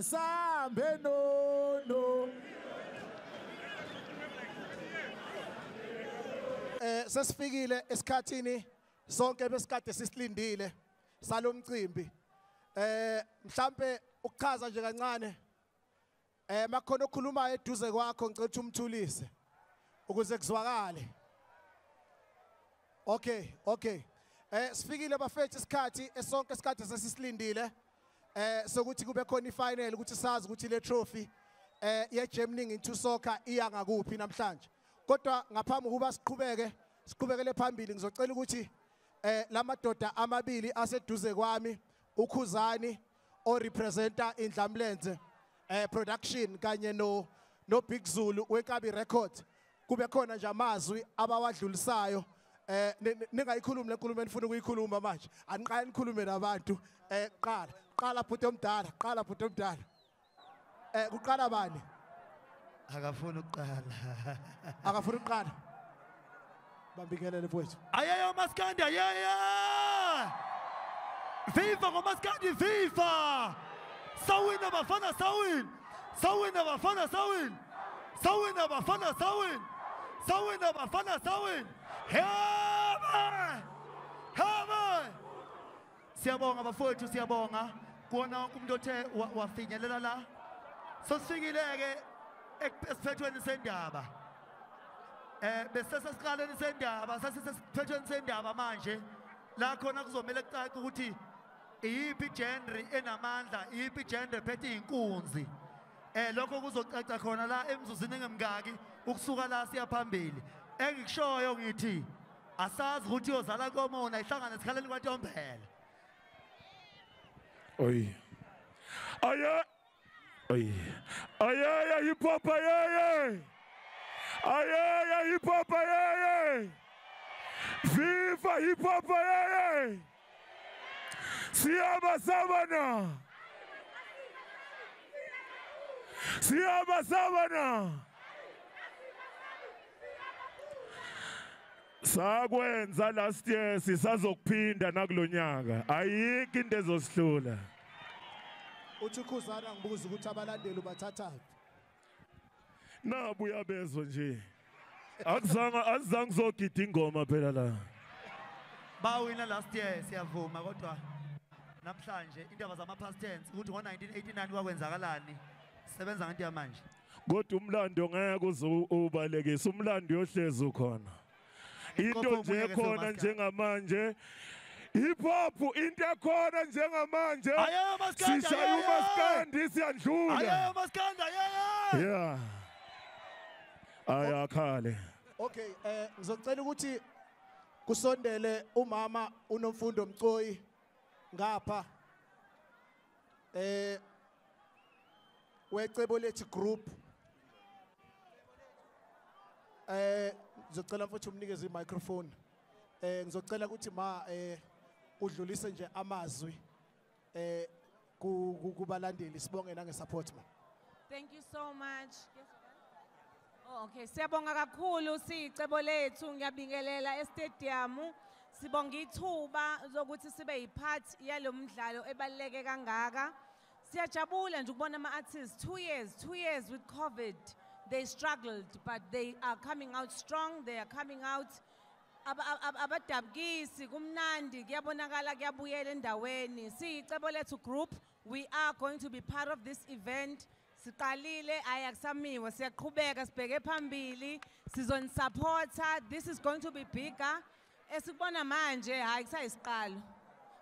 Sambe no no. Sesifikile esikhathini sonke besikade sisilindile salomcimbi. Mhlambe ukuchaza nje kancane. Makhona okhuluma eduze kwakho ngicela ukuthi umthulise ukuze kuzwakale. Okay, okay. Sifikile bafethu isikhathi esonke isikhathi sesisilindile. Sokuthi kube khona ifinal ukuthi sazi ukuthi le trophy ye Jamming into Soccer iya ngakuphi namhlanje. Kodwa ngaphambi kuba siqhubeke siqhubekele phambili ngizocela ukuthi lamadoda amabili aseduze kwami uKhuzani o representa Indlamlenze production kanye no Big Zulu weNkabi Records kube khona nje amazwi abawadlulisayo. Ningayikhulumi lenkulumo enifuna ukuyikhuluma manje, aniqale nikhulume nabantu. Qala bhuti omdala, qala bhuti omdala. Kuqala bani? Akafuni ukuqala. Akafuni ukuqala. Bambikelele mfowethu. Ayeyo maskandi, ayeyo. Viva ngomaskandi, viva. Sawina bafana, sawin. Sawina bafana, sawin. Sawina bafana, sawin. Sawina bafana, sawin. Hama! Hama! Siyabonga bafowethu, siyabonga. Kuwona wonke umuntu othe wafinyelela la. Sosifikile-ke esiphethweni sendaba. Bese sesiqaleni sendaba, sesesiphethweni sendaba manje. La khona kuzomele kucace ukuthi iyiphi genre enamandla, iyiphi genre ephethe inkunzi. Lokho kuzocaca khona la emzuzwini engemngaki ukusuka la siya phambili. Engikushoyo ngithi asazi ukuthi uyozala komona ihlangane esikhaleni kwaNtombela. Oy. Aye. Oy. Aye hip hop aye. Aye hip hop aye. Viva hip hop aye. Siyaba sabana. Siyaba sabana. Sakwenza last year sisazokuphinda nakulonyaka, ayikho into ezosihlula. Uthi uKhuzana ngibuza ukuthi abalandeli ubathathaphi? Nabu uyabezwa nje. Akuzange uzogida ingoma phela la. Bawina last year siyavuma, kodwa namhlanje indaba zama past tense ukuthi ngo-1989 kwakwenzakalani sebenza ngento yamanje. Kodwa umlando ngeke uze ubalekise, umlando uyohlezi ukhona. Into nje khona njengamanje hip hop, into ekhona njengamanje sishaya umaskandi siyandlula. Ayo maskandi, ayo. Yeah. Ayakhale. Okay, ngizocela ukuthi kusondele umama uNomfundo Mcoyi ngapha wecebo lethu group. Ngizocela mfowethu umnikeze i-microphone. Ngizocela ukuthi ma udlulise nje amazwi kubalandeli, sibonge nange support ma. Thank you so much. Oh, okay, siyabonga kakhulu sicebo lethu, ngiyabingelela e-stadium. Sibonga ithuba lokuthi sibe yipart yalomdlalo ebaluleke kangaka. Siyajabula nje ukubona ama-artists 2 years, 2 years with COVID. They struggled, but they are coming out strong. They are coming out. Abadabukisi kumnandi kuyabonakala kuyabuyela endaweni. Siyicebo lethu group, we are going to be part of this event. Siqalile ayakusamiwe, siyaqhubeka sibheke phambili, sizonisupporta. This is going to be bigger. Esikubona manje hayi kusayisiqalo.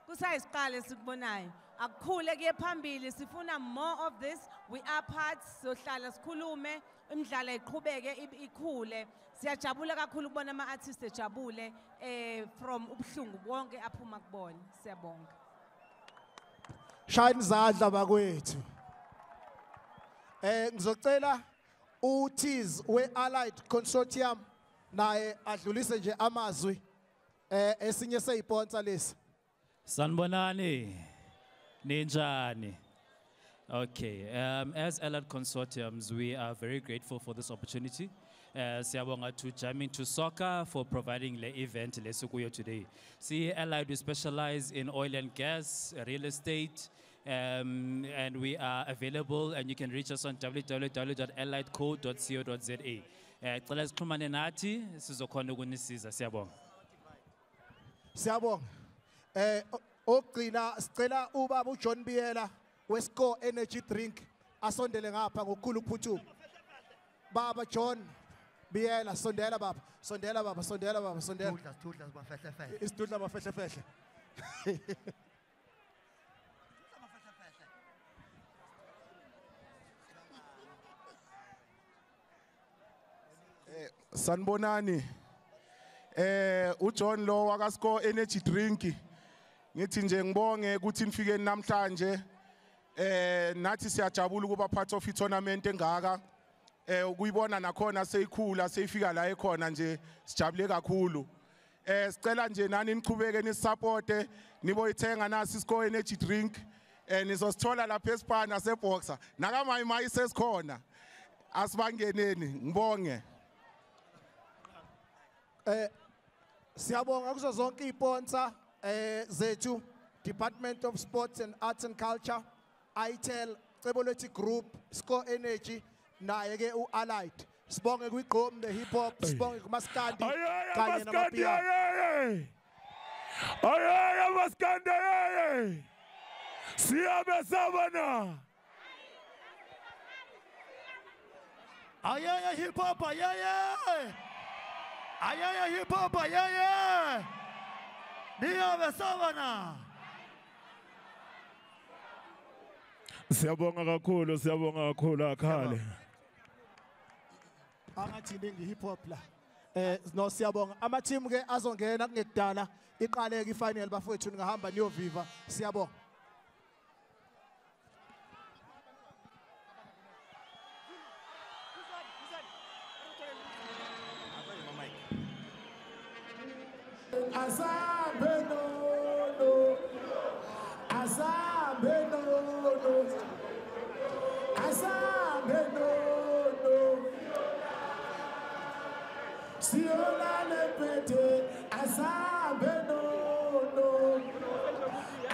Kusayisiqalo esikubonayo. Akukhule kuye phambili, sifuna more of this. We are part, sohlala sikhulume, imidlalo iqhubeke ikhule. Siyajabula kakhulu ukubona ama-artists ejabule from ubuhlungu bonke aphuma kubona. Siyabonga. Shayini izandla bakwethu. Ngizocela uTiz we-Allied Consortium naye adlulise nje amazwi esinye seyiponsa lesi. Sanibonani. Ninjani. Okay, as Allied Consortiums, we are very grateful for this opportunity. Siyabonga to Jamming to Soccer for providing the event lesukuyo today. See, Allied, we specialize in oil and gas, real estate, And we are available, and you can reach us on www.alliedco.co.za. Cela sixhumane nathi sizokhona ukunisiza. Siyabonga. Siyabonga. Okugcina sicela ubaba uJohn Biyela weScore Energy Drink asondele ngapha ngokukhulu ukuphuthuma. Baba John Biyela, sondela baba, sondela baba, sondela baba, sondela. Sidudla, sidudla sibafehle fehle. Isidudla bafehle fehle. Sanibonani. uJohn lo waka Score Energy Drink. Ngithi nje ngibonge ukuthi nifike namhlanje. Nathi siyajabula ukuba part of i-tournament engaka. Ukuyibona nakhona seyikhula seyifika la ekhona nje sijabule kakhulu. Sicela nje nani niqhubeke nisupporte niboyithenga nasi Score Energy Drink. Nizosithola lapha eSpana seBoxer. Nakamayi sesikhona. Asibangeneni ngibonge. Siyabonga kuzo zonke isponsor zethu, Department of Sports and Arts and Culture, Itel, Cebolethu Group, Score Energy, naye ke uAllied. Sibonge kwiGqom the hip hop, sibonge kumaskandi kanye namapiano. Ayaya maskandi ayaya. Siyabe sabana. Ayaya hip hop ayaya. Ayaya hip hop ayaya. Niyabe sabana. Siyabonga kakhulu, siyabonga kakhulu akhale. Angathi ningi hip hop la. No siyabonga. Ama team ke azongena kungekudala iqaleke ifinal bafowethu ningahamba niyoviva. Siyabonga. Asambe no no, asambe no no, asambe no no. Siola lepete, asambe no no,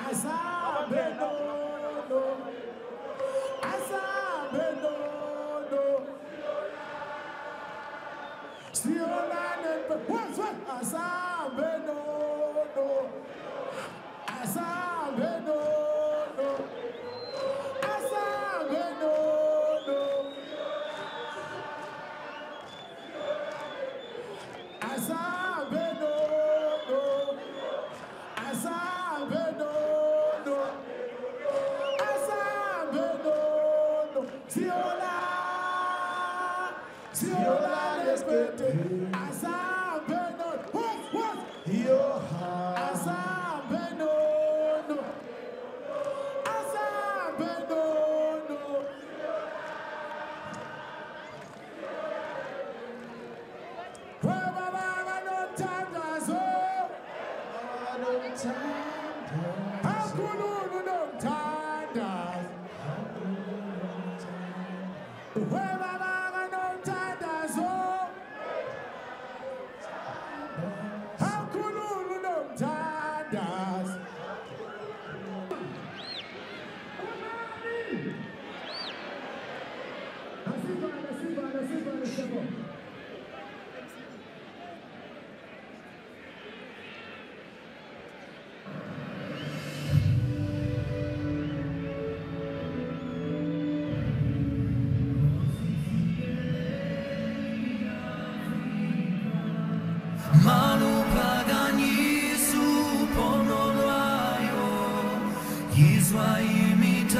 asambe no no, asambe no no. Siola lepete, asambe no no, asambe no no, asambe no no, asambe no no, asambe no no, asambe no no. Siola, siola lespete, asambe no. What? Yo, asambe no no, asambe no no. Baba no thandazo, baba no thandazo, akululu no thandazo, baba no thandazo.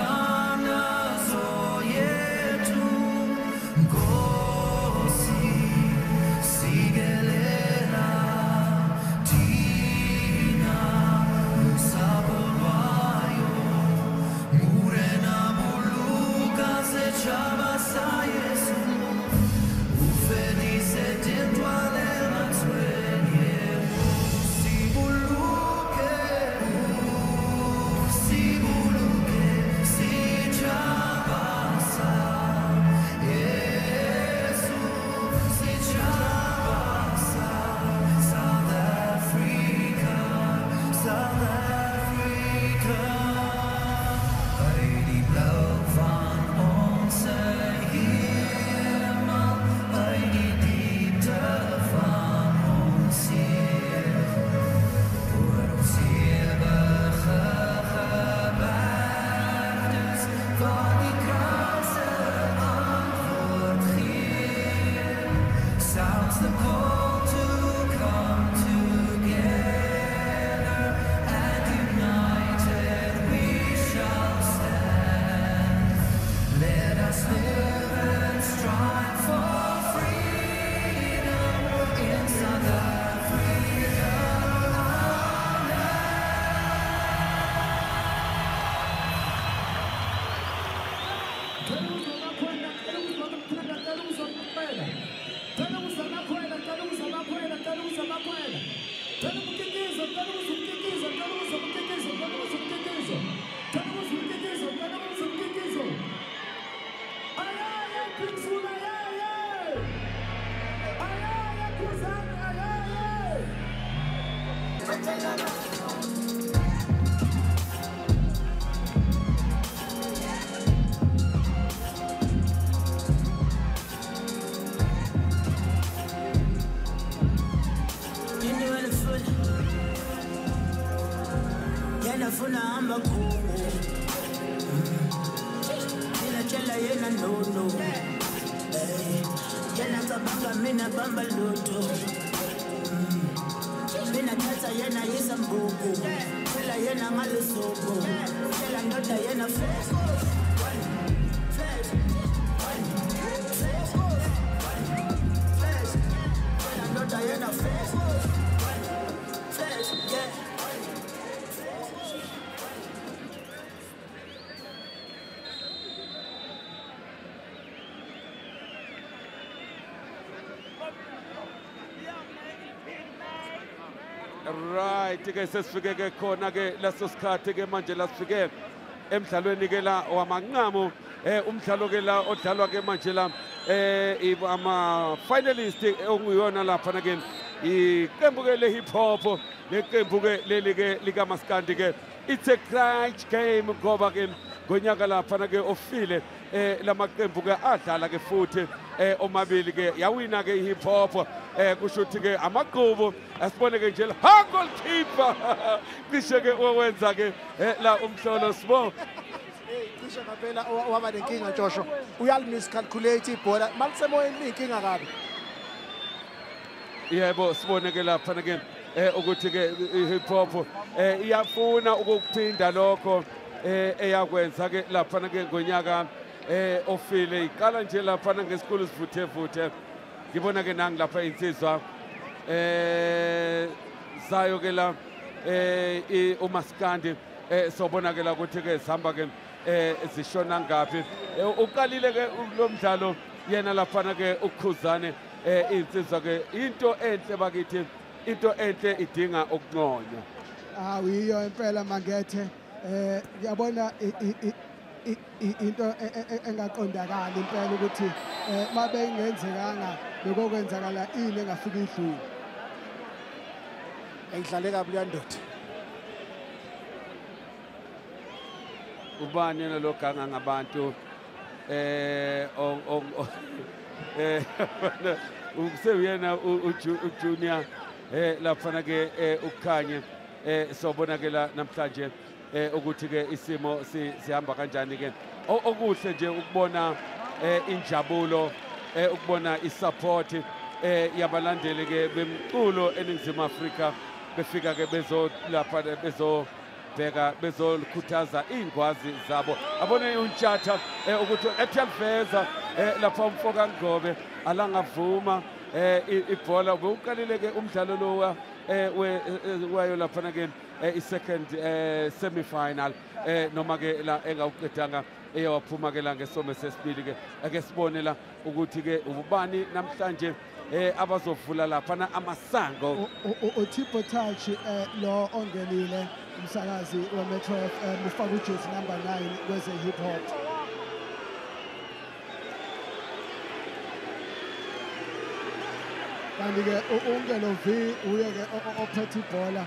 Imithandazo yethu, Nkosi. Let's live and strive for freedom in South Africa. Yena hamba kuwo mina tshela yena no no yena cabanga mina bamba lutho mina thatha yena yisambuku tshela yena ngalesobo tshela ndoda yena flex one flex one flex one flex tshela ndoda yena flex one flex yeah. Right ke sesifike ke khona ke leso sikhathi ke manje la sifike emidlalweni ke la wamanqamu umdlalo ke la odlalwa ke manje la ama finalist okuyona lapha ke iqembu ke le hip hop neqembu ke leli ke lika Maskandi ke. It's a crunch game ngoba ke ngonyaka lapha ke ofile lamaqembu ke adlala ke futhi omabili ke yawina ke hip hop kusho ukuthi ke amaqhubu asibone ke nje ha goalkeeper cishe ke owenza ke la umhlolo sibo cishe ngempela waba nenkinga Joshua uyalimiscalculate ibhola malisemoyeni inkinga kabi. Yebo sibone ke lapha ke ukuthi ke hip hop iyafuna ukuphinda lokho eyakwenza ke lapha ke ngonyaka ofile iqala nje lapha ngesikole sivuthe ngibona ke nangi lapha insizwa zayo ke la uMaskandi sobona ke la ukuthi ke sihamba ke zishona ngapi. Uqalile ke lo mdlalo yena lapha ke uKhuzane insizwa ke into enhle bakithi into enhle idinga ukunconywa. Awiyo impela Mangethe ngiyabona into engaqondakali impela ukuthi mabe ingenzekanga bekokwenzakala ini engafika idlule. Ayidlale kabi leya ndoda. Ubani yena lo ganga ngabantu useyena uJunior lapha ke uKhanye sobona ke la namhlanje ukuthi ke isimo sihamba kanjani ke. Okuhle nje ukubona injabulo ukubona isupport yabalandeli ke bemculo eNingizimu Afrika befika ke bezo lapha bezobheka bezolikhuthaza ingwazi zabo. Abone uNtshatha ukuthi ethiyaliveza lapha umfoka Ngobe alangavuma ibhola uqalile ke umdlalo lo wayo lapha ke i-second semi-final noma ke la engawuqedanga eyawaphuma ke la ngesome sesibili ke. Ake sibone la ukuthi ke ubani namhlanje abazovula lapha amasango. uTipo Touch lo ongenile umsakazi weMetro FM ufaka ujezi number 9 kweze hip hop. Kanti ke uNgelo V uye ke ophethe ibhola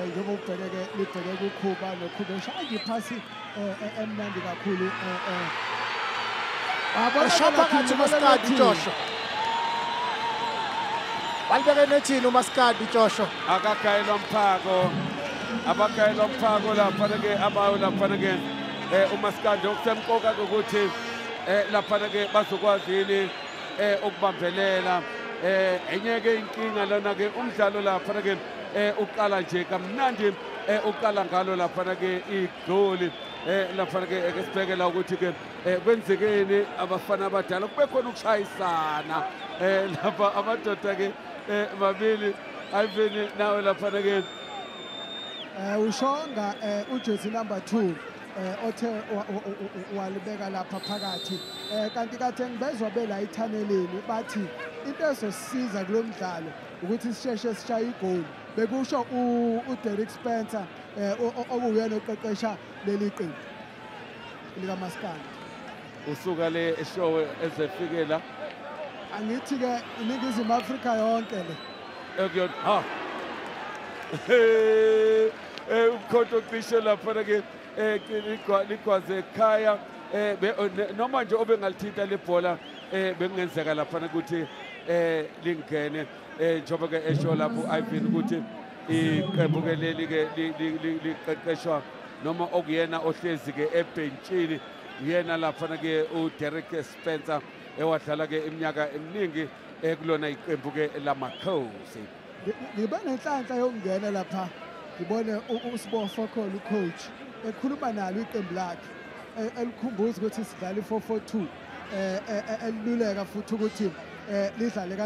njengoba ubheke libheke kuKhuba noKhuba ushaya iphasi emnandi kakhulu Wabona phakathi uMaskandi Joshua. Walibeke nethini uMaskandi Joshua. Akagayelwa mphako. Abagayelwa mphako lapha ke abayo lapha ke uMaskandi okusemqoka ukuthi lapha ke bazokwazi yini ukubambelela. Enye ke inkinga lona ke umdlalo lapha ke uqala nje kamnandi uqala ngalo lapha ke igoli Lapha ke ake sibheke la ukuthi ke kwenzekeni abafana abadala kube khona ukushayisana lapha amadoda ke mabili Ivan nawe lapha ke ushonga ujezi number 2 othe walibeka lapha phakathi kanti kade ngibezwa bela ithaneleni bathi into ezosiza kulomdlalo ukuthi sisheshe sishaye igoli bekusho uDerek Spencer okuyena oqeqesha leli qembu likaMaskandi usuka le eshowe ezefikela angithi ke iNingizimu Afrika yonke le ekuyona ha umkhonto cishe lapha ke ligwaze ekhaya noma nje obengalithinta lebhola bekungenzeka lapha ukuthi lingene njengoba ke esho lapho Ivan ukuthi iqembu ke leli ke liqeqeshwa noma okuyena ohlezi ke ebhentshini uyena lapha ke uDerek Spencer ewadlala ke iminyaka eminingi kulona iqembu ke lamakhosi. Ngiba nenhlanhla yokungena lapha ngibone uSibofo khona ucoach ekhuluma nalo iqembu lakhe elikhumbuza ukuthi sidlala i-4-4-2 eliluleka futhi ukuthi lidlale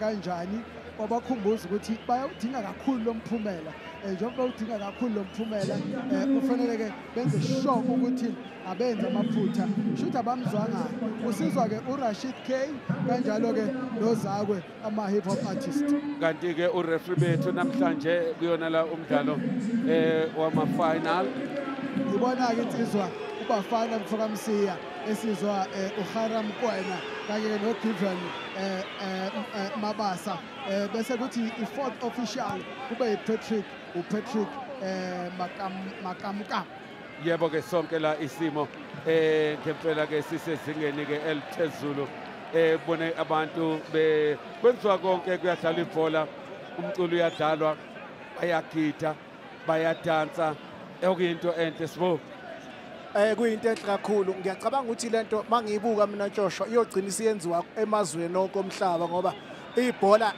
kanjani wabakhumbuza ukuthi bayawudinga kakhulu lo mphumela njengoba udinga kakhulu lo mphumela kufanele ke benze sure ukuthi abenze amaphutha shuthi abamzwanga usizwa ke uRashid K kanjalo ke nozakwe ama hip hop artist. Kanti ke ureferee bethu namhlanje kuyona la umdlalo wama final ngibona ke insizwa uBafana Mfokamsiya esizwa uHaram Kwena kanye noGiven Mabasa bese kuthi i-fourth official kube iPatrick uPatrick Makamuka. Yebo ke sonke la isimo ngempela ke sisezingeni ke eliphezulu bone abantu kwenziwa konke kuyadlalwa ibhola umculo uyadlalwa bayagida bayadansa okuyinto enhle sibo. Kuyinto enhle kakhulu ngiyacabanga ukuthi lento mangiyibuka mina Joshua iyogcina isiyenziwa emazweni onke omhlaba ngoba ibhola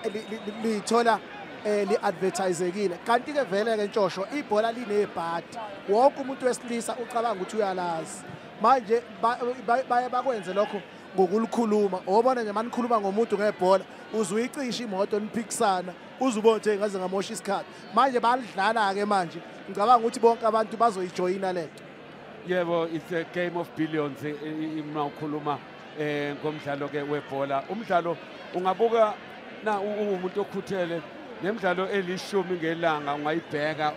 lithola li-advertisekile kanti ke vele ke Joshua ibhola linebhadi wonke umuntu wesilisa ucabanga ukuthi uyalazi manje baye bakwenze lokho ngokulikhuluma obona nje manikhuluma ngomuntu ngebhola uzuyicisha imoto niphikisana uzubona ukuthi ngaze ngamosha isikhathi manje balidlala ke manje ngicabanga ukuthi bonke abantu bazoyijoyina lento. Yebo, it's a game of billions uma ukhuluma ngomdlalo ke webhola. Umdlalo ungabuka na umuntu okhuthele nemidlalo elishumi ngelanga ungayibheka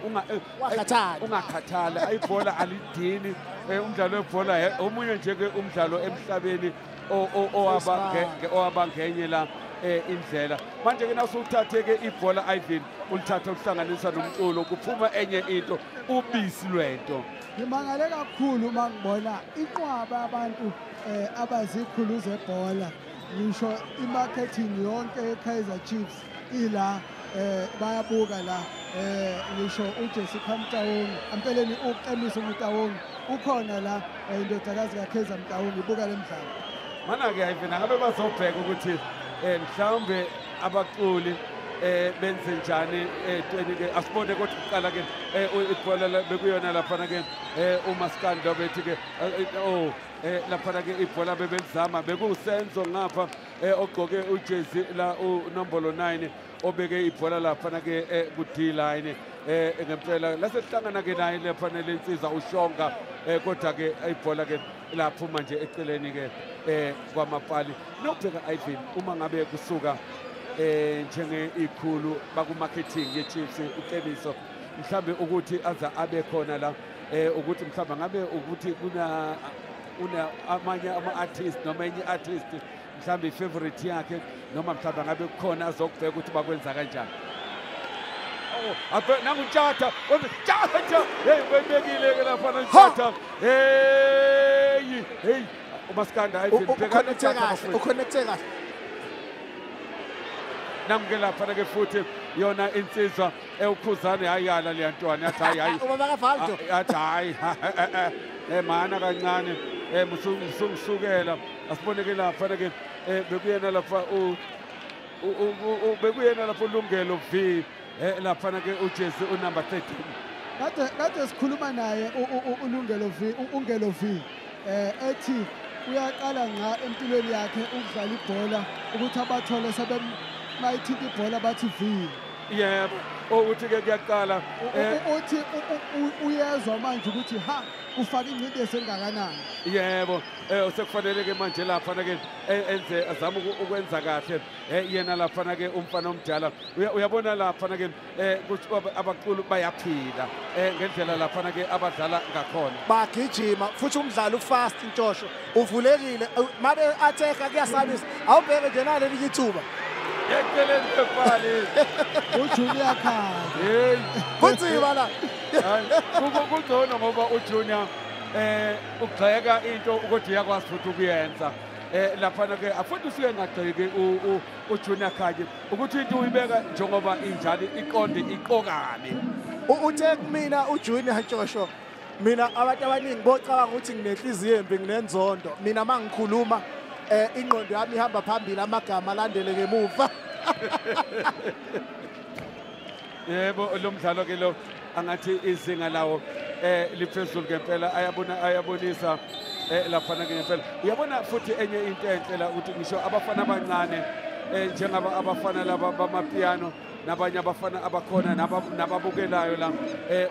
ungakhathala ibhola alidini umdlalo webhola omunye nje ke umdlalo emhlabeni owaba ngenye la indlela. Manje ke nawusuthathe ke ibhola Ivan ulithatha uhlanganisa nomculo kuphuma enye into ubisi lwento. Ngimangale kakhulu uma ngibona inqwaba abantu abazikhulu zebhola ngisho imarketing yonke eKaizer Chiefs ila bayabuka la ngisho uJessica Mtaung empeleni uQemiso Mtaung ukhona la indodakazi kaKaizer Mtaung ibuka lemidlalo. Mana ke Ivan ngabe bazobheka ukuthi mhlawumbe abaculi benze njani ke asibone kodwa kuqala ke ibhola bekuyona lapha ke uMaskandi bethi ke lapha ke ibhola bebelizama bekusenzo ngapha ogqoke ujezi la unombolo 9 obeke ibhola lapha ke ku D line ngempela lasehlangana ke naye lapha lensizwa uShonga kodwa ke ibhola ke laphuma nje eceleni ke kwamapali. Nobheka Ivan uma ngabe kusuka njenge ikhulu baku marketing ye Chiefs uQemiso mhlambe ukuthi aza abe khona la ukuthi mhlambe ngabe ukuthi kuna una amanye ama artist noma enye artist mhlambe favorite yakhe noma mhlambe ngabe kukhona azokubheka ukuthi bakwenza kanjani. Oh nangu Tshatha Tshatha hey bebekile ke lapha noTshatha hey hey uMaskanda Ivan bheka uconnecte uconnecte kahle. Namke lapha ke futhi yona insizwa ewukhuzane hayala le ntwana yathi hayi hayi ubaba kaValdo yathi hayi mana kancane musungisukela asibone ke lapha ke bekuyena lapha bekuyena lapha uLungelo V lapha ke ujezi unumber 13. Kade sikhuluma naye uLungelo V, uNgelo V, ethi uyaqala nga empilweni yakhe ukudlala ibhola ukuthi abathole sebemayithinta ibhola bathi V. Yebo, ukuthi ke kuyaqala uthi uyezwa manje ukuthi ha ufaka ingcindezi engakanani. Yebo, sekufanele ke manje lapha ke enze azama ukwenza kahle yena lapha ke umfana omdala. Uyabona lapha ke ukuthi abaculi bayaphila ngendlela lapha ke abadlala ngakhona. Bagijima futhi umdlalo ufast Ntshosho uvulekile mabe attack kuyasabisa. Awubheke nje naleli ithuba. Eceleni kwepali. uJunior Khanye. Hey, kunzima la. Kungcono ngoba uJunior ugxeka into ukuthi uyakwazi futhi ukuyenza. Laphana ke afuthi usuke engagxeki uJunior Khanye ukuthi into uyibeka njengoba injalo iqonde iqokane. Uthe kumina uJunior Ntshosho, mina abantu abaningi bocabanga ukuthi nginenhliziyo embi nginenzondo. Mina mangikhuluma ingqondo yami ihamba phambili amagama alandele ngemuva. Yebo, lo mdlalo ke lo angathi izinga lawo liphezulu ngempela, ayabonisa laphana ke ngempela. Uyabona futhi enye into enhle la ukuthi ngisho abafana abancane njengaba abafana laba bamapiano nabanye abafana abakhona nababukelayo la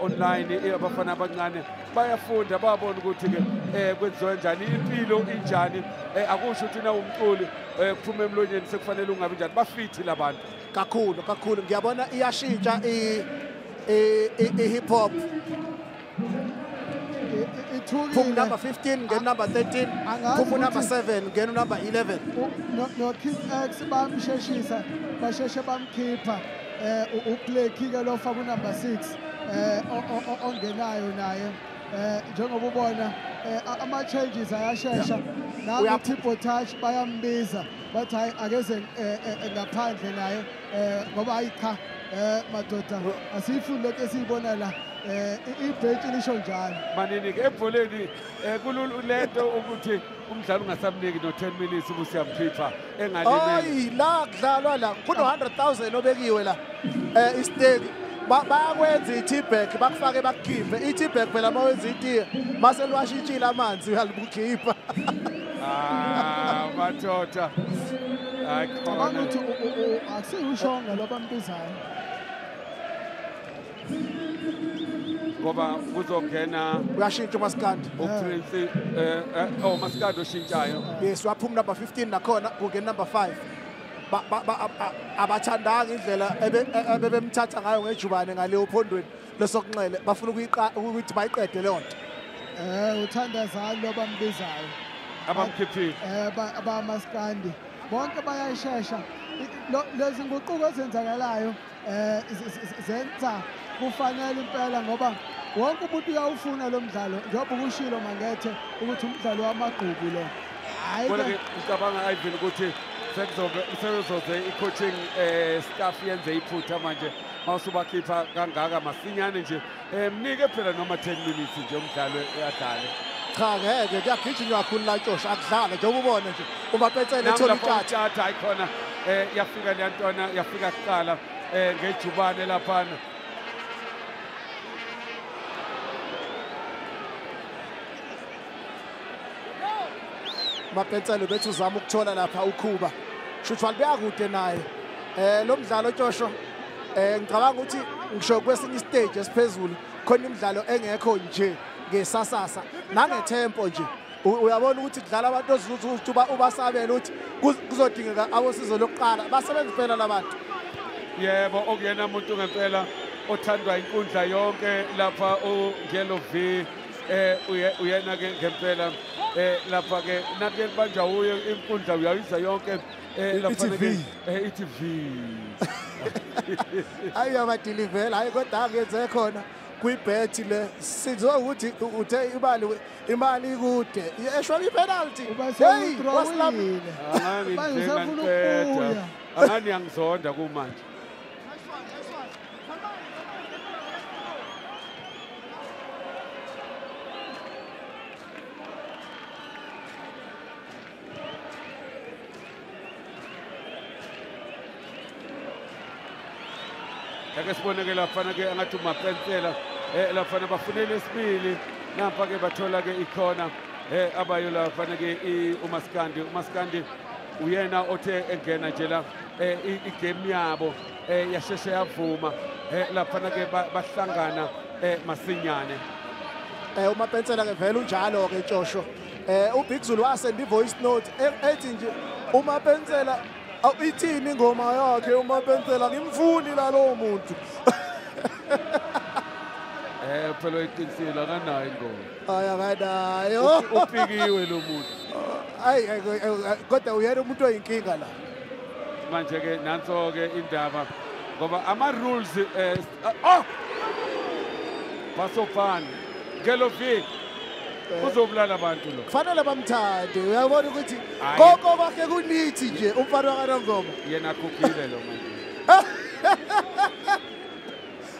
online, abafana abancane bayafunda bayabona ukuthi ke kwenziwa njani impilo injani. Akusho ukuthi na umculi kuphuma emlonyeni sekufanele ungabi njani, bafithi labantu kakhulu kakhulu. Ngiyabona iyashintsha i-hip hop. Phuma number 15 ngena number 13, phuma number 7 ngena number 11. No King X bamsheshisa, basheshe bamkhipha. uBlake ke lo faka number 6 ongenayo naye. Njengoba ubona ama changes ayashesha. Naku Tipo Touch bayambiza bathi hayi akeze ngaphandle naye ngoba hayi cha madoda asiyifuni lento esiyibona la. Ibhentshi lisho njalo. Manini ke ebholeni kulula lento ukuthi umdlalo ungasamniki no 10 minutes ubusiyamkhipha engalimele. Hayi la kudlalwa la kuno 100,000 obekiwe la isteki. Bayakwenza i-tea-bag bakufake bakukhiphe. I-tea-bag phela mawenza itiye mase liwashintshile amanzi uyalibukhipha. Ah madoda. Hayi khona. Ukuthi akusiyushonga lo bambizayo. Ngoba kuzongena uyashintsha uMaskandi uPrince uMaskandi oshintshayo. Yes, waphuma number 15 nakhona kungena number 5. Abathandanga indlela ebebemthatha ngayo ngejubane ngale uphondweni lesokunxele, bafuna ukuthi bayiqede leyo nto. Uthandazani lo bambizayo abamkhiphile abamaskandi bonke bayashesha. Lezi nguquko ezenzakalayo zenza kufanele impela ngoba wonke umuntu uyawufuna lo mdlalo njengoba ukushilo Mangethe ukuthi umdlalo wamagqubu lo. Hayi ke ngicabanga Ivan ukuthi sekuzoze i-coaching staff yenze iphutha manje mawusubakhipha kangaka masinyane nje. Mnike phela noma 10 minutes nje umdlalo uyadlale. Cha ngeke kuyagijinywa kakhulu la Ntshosho, akudlala njengoba ubona nje uMapetsela ethola inkatha. Hayi khona yafika le ntwana yafika kuqala ngejubane laphana. Mapetsela bethu uzama ukuthola lapha ukhuba shuthi walibeka kude naye. Lo mdlalo Ntshosho ngicabanga ukuthi ngisho kwesinye istage esiphezulu khona imidlalo engekho nje ngesasasa nangetempo nje. Uyabona ukuthi kudlala abantu ozuthi ubasabela ukuthi kuzodingeka abosizo lokuqala basebenza phela labantu. Yebo, okuyena umuntu ngempela othandwa inkundla yonke lapha uNgelo V uyena ke ngempela lapha ke nakhe banjwa uye inkundla uyayizwa yonke lapha ke ithi V. Ayi abadilivela hayi kodwa angenze khona kuyibhethi le sizwe ukuthi uthe imali ikude eshwa ipenalty. Hey wasilambile. Angani angizonda kumanje. Ake sibone ke lapha ke angathi uMapensela Lafana bafunele isibili nampa ke bathola ke ikhona abayo lafana ke uMaskandi. uMaskandi uyena othe engena nje la igame yabo yasheshe yavuma lafana ke bahlangana masinyane. UMapensela ke vele unjalo ke Tshosho. uBig Zulu wasenda i-voice note ethi nje uMapensela ithini ingoma yakhe uMapensela ngimfuni la lowo muntu. Phela uyiqinisile akanayo ingoma. Hayi akanayo. Upikiwe lo muntu. Hayi kodwa uyena umuntu oyinkinga la. Manje ke nanso ke indaba ngoba ama rules Pasopani Gelovi uzobulala abantu lo. Kufanele bamthande uyabona ukuthi konke kwakhe kunithi nje umfana wakaNongoma. Yena akhuphile lo manje.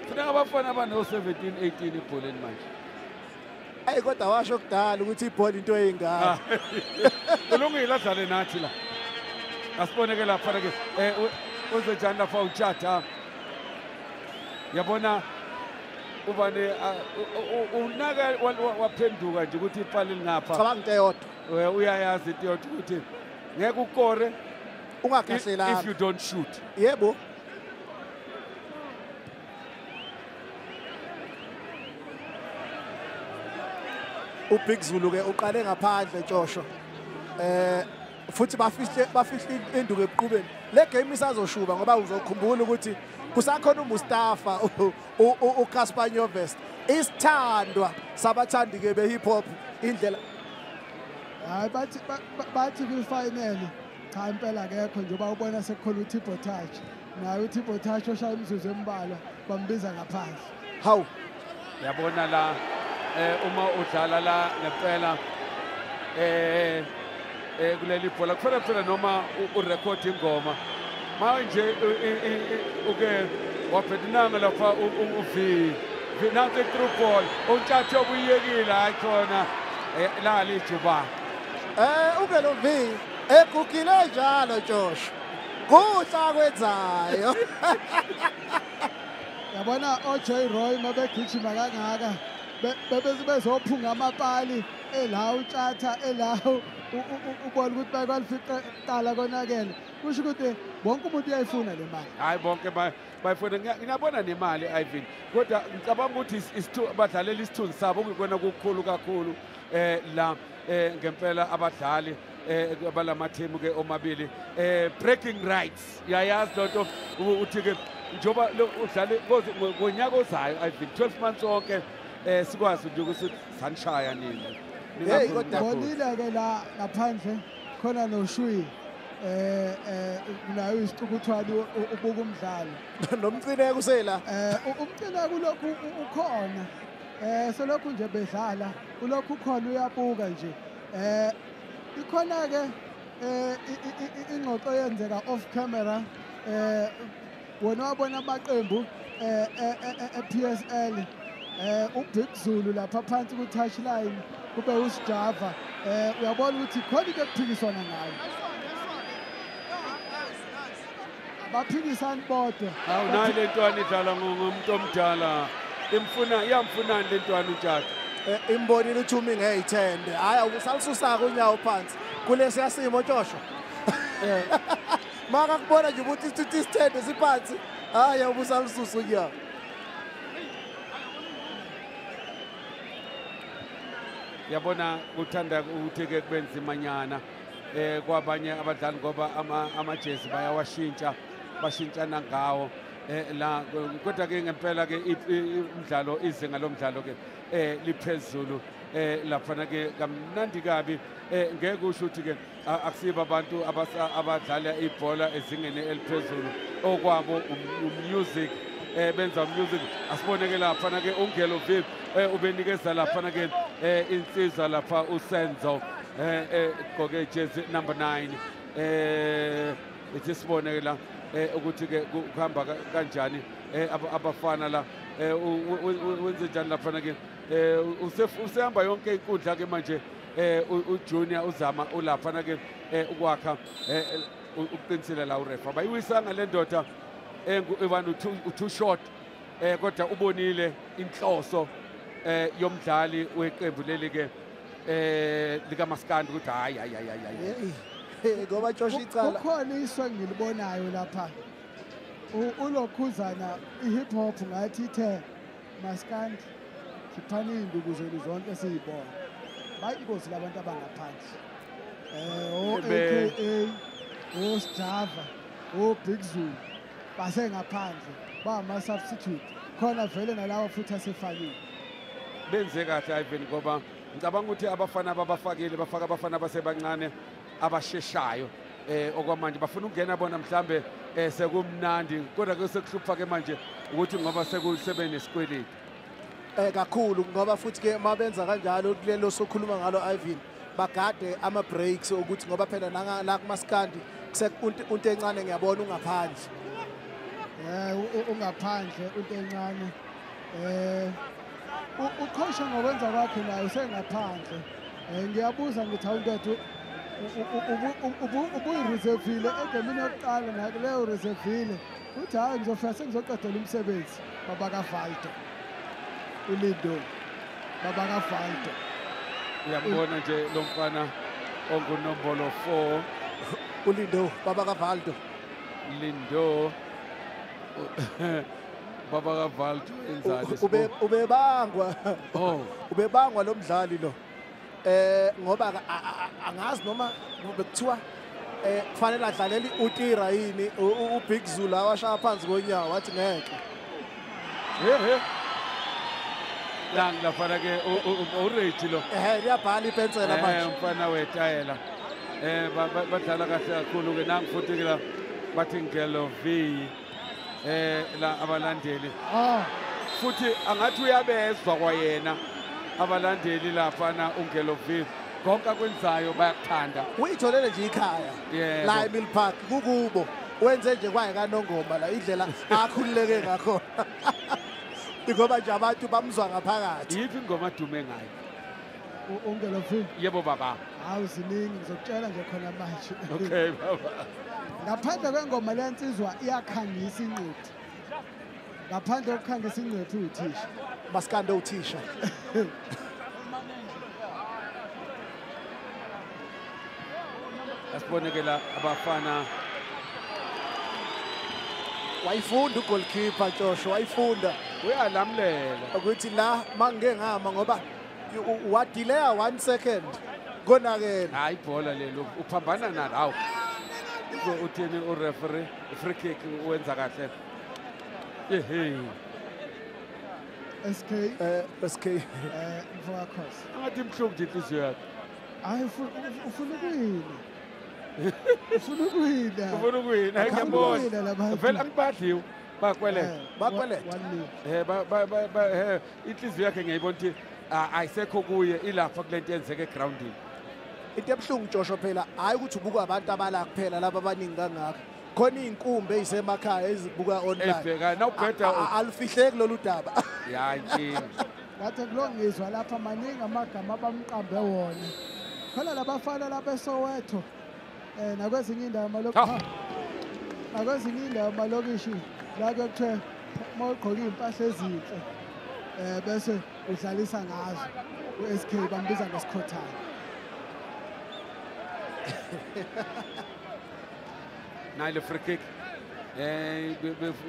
Funeka abafana abano 17 18 ebholeni manje. Ayi kodwa washo kudala ukuthi ibhola into eyingane. Kulungile adlale nathi la. Asibone ke lapha ke uzenjani lapha uTshatha. Yabona ubane unaka waphenduka nje ukuthi ipali lingapha. Cabanga into eyodwa. Uyayazi into eyodwa ukuthi ngeke ukore ungakhahlelanga if you don't shoot. Yebo. uBig Zulu ke uqale ngaphandle Tshosho. Futhi bafihle induku ebuqubeni. Le game isazoshuba ngoba uzokhumbula ukuthi kusakhona uMustafa uCaspar Nyovest isithandwa sabathandi ke be hip hop indlela. Hayi bathi kwi final cha impela akekho njengoba ubona sekukhona uTibo Touch. Naye uTibo Touch oshaya imizuzu embalwa bambiza ngaphandle. Hawu yabona la uma udlala la ngempela kuleli bhola kufanele phela noma urecord ingoma manje uke waphethinanga lapha uV nansi through ball uNtshatha obuyekile hayi khona la lijuba ungelo V egugile njalo Josh kuhla kwenzayo. Yabona oJ Roy mabegijima kangaka bezophunga amapali ela uTshatha ela ubona ukuthi bakwalifica qala konakele kusho ukuthi bonke umuntu uyayifuna le mali. Hayi bonke bayifuna ngiyabona nemali Ivan kodwa ngicabanga ukuthi badlalela isithunzi sabo kuyikona kukhulu kakhulu la ngempela abadlali balamathemu ke omabili breaking rights uyayazi lonto uthi ke njoba udlale ngonyaka ozayo Ivan 12 months wonke sikwazi nje ukuthi sanishaya nini. Hey kodwa bonile ke la ngaphandle khona noShui nayo isicukuthwane ubuka umdlalo nomcineko usela umcineko lokhu ukhona selokhu nje bedlala ulokhu ukhona uyabuka nje ikhona ke ingxoxo yenzeka off camera wona wabona amaqembu e-PSL uBig Zulu lapha phansi ku touchline kube uSjava uyabona ukuthi khona into ekuphikiswana ngayo abaphikisani bodwa. Hawu nayi le ntwana idlala ngomuntu omdala imfuna iyamfunani le ntwana uTshatha imbonile uthumi ngeyithende hayi usalisusa unyawo phansi kulesiya simo Tshosho. Maka kubona nje ukuthi isithende siphansi hayi ubusalisusa unyawo. Yabona kuthanda ukuthi ke kube nzimanyana kwabanye abadlali ngoba amajezi bayawashintsha bashintshana ngawo la kodwa ke ngempela ke umdlalo izinga lomdlalo ke liphezulu laphana ke kamnandi kabi ngeke usho ukuthi ke akusibo abantu abadlala ibhola ezingeni eliphezulu okwabo umusic benza music asibone ke laphana ke ungelo V ubenikeza laphana ke insizwa lapha uSenzo egqoke jersey number 9 ithi sibone la ukuthi ke kuhamba kanjani abafana la wenze njani laphana ke usehamba yonke inkundla ke manje uJunior uzama ulaphana ke ukwakha uqinisile la urefa bayiwisanga le ndoda engu-Ivan too short Kodwa ubonile inhloso yomdlali weqembu leli ke likaMaskandi ukuthi hayi hayi hayi hayi. Ngoba Josh icala. Kukhona iso engilibonayo lapha. Ulokhuzana i-hip hop ngathi ithe Maskandi siphana iy'nduku zenu zonke siyibona. Bayingozi labantu abangaphandle. O-AKA, oSjava, o-Big Zulu basengaphandle bama-substitute khona vele nalawa futhi asefakiwe. Benze kahle Ivan ngoba ngicabanga ukuthi abafana ababafakile bafaka abafana abasebancane abasheshayo okwamanje bafuna ukungena bona mhlambe sekumnandi kodwa ke sekuhlupha ke manje ukuthi ngoba sekusebenesikweleti kakhulu ngoba futhi ke mabenza kanjalo kulelo sokhuluma ngalo Ivan bagade ama breaks ukuthi ngoba phela la kuMaskandi unto encane ngiyabona ungaphandle. Ungaphandle unto encane uqhosha ngokwenza kwakhe naye usengaphandle. Ngiyabuza ngithi awuntethu ubuyireservile egemini yokuqala nakuleyo reservile uthi hayi ngizofika sengizoqedela umsebenzi baba kaValdo uLindo baba kaValdo. Uyambona nje lo mfana ongunombolo 4 uLindo baba kaValdo. Lindo baba kaValdo enzani ubebangwa ubebangwa lo mdlali lo ngoba angazi noma bekuthiwa kufanele adlalele uTira yini uBig Zulu awashaya phansi konyawo wathi ngeke. Lang lafana ke uReji lo liyabhala ipensela manje umfana wetayela badlala kahle kakhulu ke nangu futhi ke la bathi ngelo V la abalandeli futhi angathi uyabezwa kwayena abalandeli lafana ungelo V konke akwenzayo bayakuthanda. Uyitholele nje ikhaya la eMill Park kukubo wenze nje kwaye kaNongoma la indlela akhululeke ngakho ngoba nje abantu bamzwa ngaphakathi. Yiphi ingoma adume ngayo ungelo V? Yebo baba. Hawu ziningi ngizokutshela nje khona manje. Okay baba. Ngaphandle kwengoma lensizwa iyakhangisa incwadi. Ngaphandle kokukhangisa incwadi uthisha. Maskandi uthisha. Asibone ke la abafana. Wayifunda ugoalkeeper Josh, wayifunda. Uyalamlela. Ukuthi la mangeke ngama ngoba wadelaya 1 second konakele. Hayi ibhola lelo uphambana nalo. Uthini ureferee free kick wenza kahle. Ehe. SK SK mfowakhosi. Angathi imhlungu nje inhliziyo yakhe. Hayi ufuna ukuwina. Ufuna ukuwina. Ufuna ukuwina ngiyabona. Vele angibadliwe bakweleta. Bakweleta. Ba inhliziyo yakhe ngiyayibona ukuthi ayisekho kuye ilapha kulento yenzeka egroundini. Into ebuhlungu Joshua phela hayi ukuthi ubuka abantu abala kuphela laba abaningi kangaka. Khona iy'nkumbi ey'semakhaya ezibuka online. Ebheka nawubheda alufihleki lolu daba. Ya inkinga. Ngathi kulongizwa lapha maningi amagama abamqambe wona. Khona labafana lapha eSoweto nakwezinye indawo nakwezinye indawo malokishi la kuthiwe mawugqoka iy'mpahla ezinhle bese udlalisa ngazo u-SK bambiza ngesikhothane. Nayi le free kick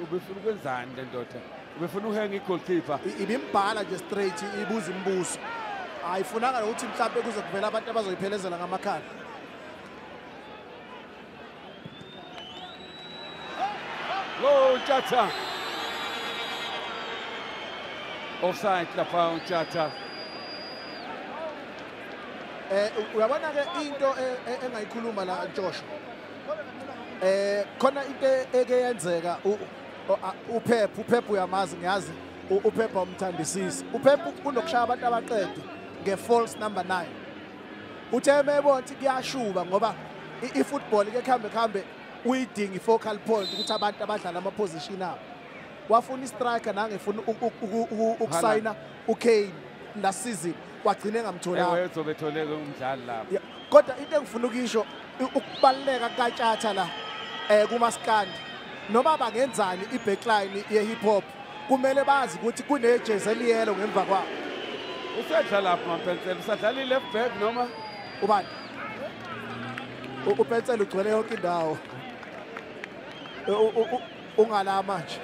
ubefuna ukwenzani le ndoda? Ubefuna uhenga i-goalkeeper. Ibimbhala nje straight ibuza imibuzo. Ayifunanga nokuthi mhlawumbe kuze kuvela abantu abazoyiphelezela ngamakhala. Lo Tjatha. Offside lapha uTjatha. Uyabona ke into engayikhuluma la Joshua. Khona into eke yenzeka uPep uyamazi ngiyazi uPep umthandisisi. uPep unokushaya abantu abaqede nge-false number 9. Uthe mebona ukuthi kuyashuba ngoba i-football ke khambe uyidinga i-focal point ukuthi abantu abadlala ama position abo. Wafuna i-striker nangefuna ukusayina uKane last season wagcina engamtholanga. Ewe uzobetholeke umdlali lapho. Kodwa into engifuna ukuyisho ukubaluleka kaTjatha la kuMaskandi noma bangenzani i-backline ye-hip hop Kumele bazi ukuthi kunejezi eliyelo ngemva kwabo. Usadlala lapha Mampensela, usadlala i-left back noma ubani? UPensela ugcwele yonke indawo. Ungala manje.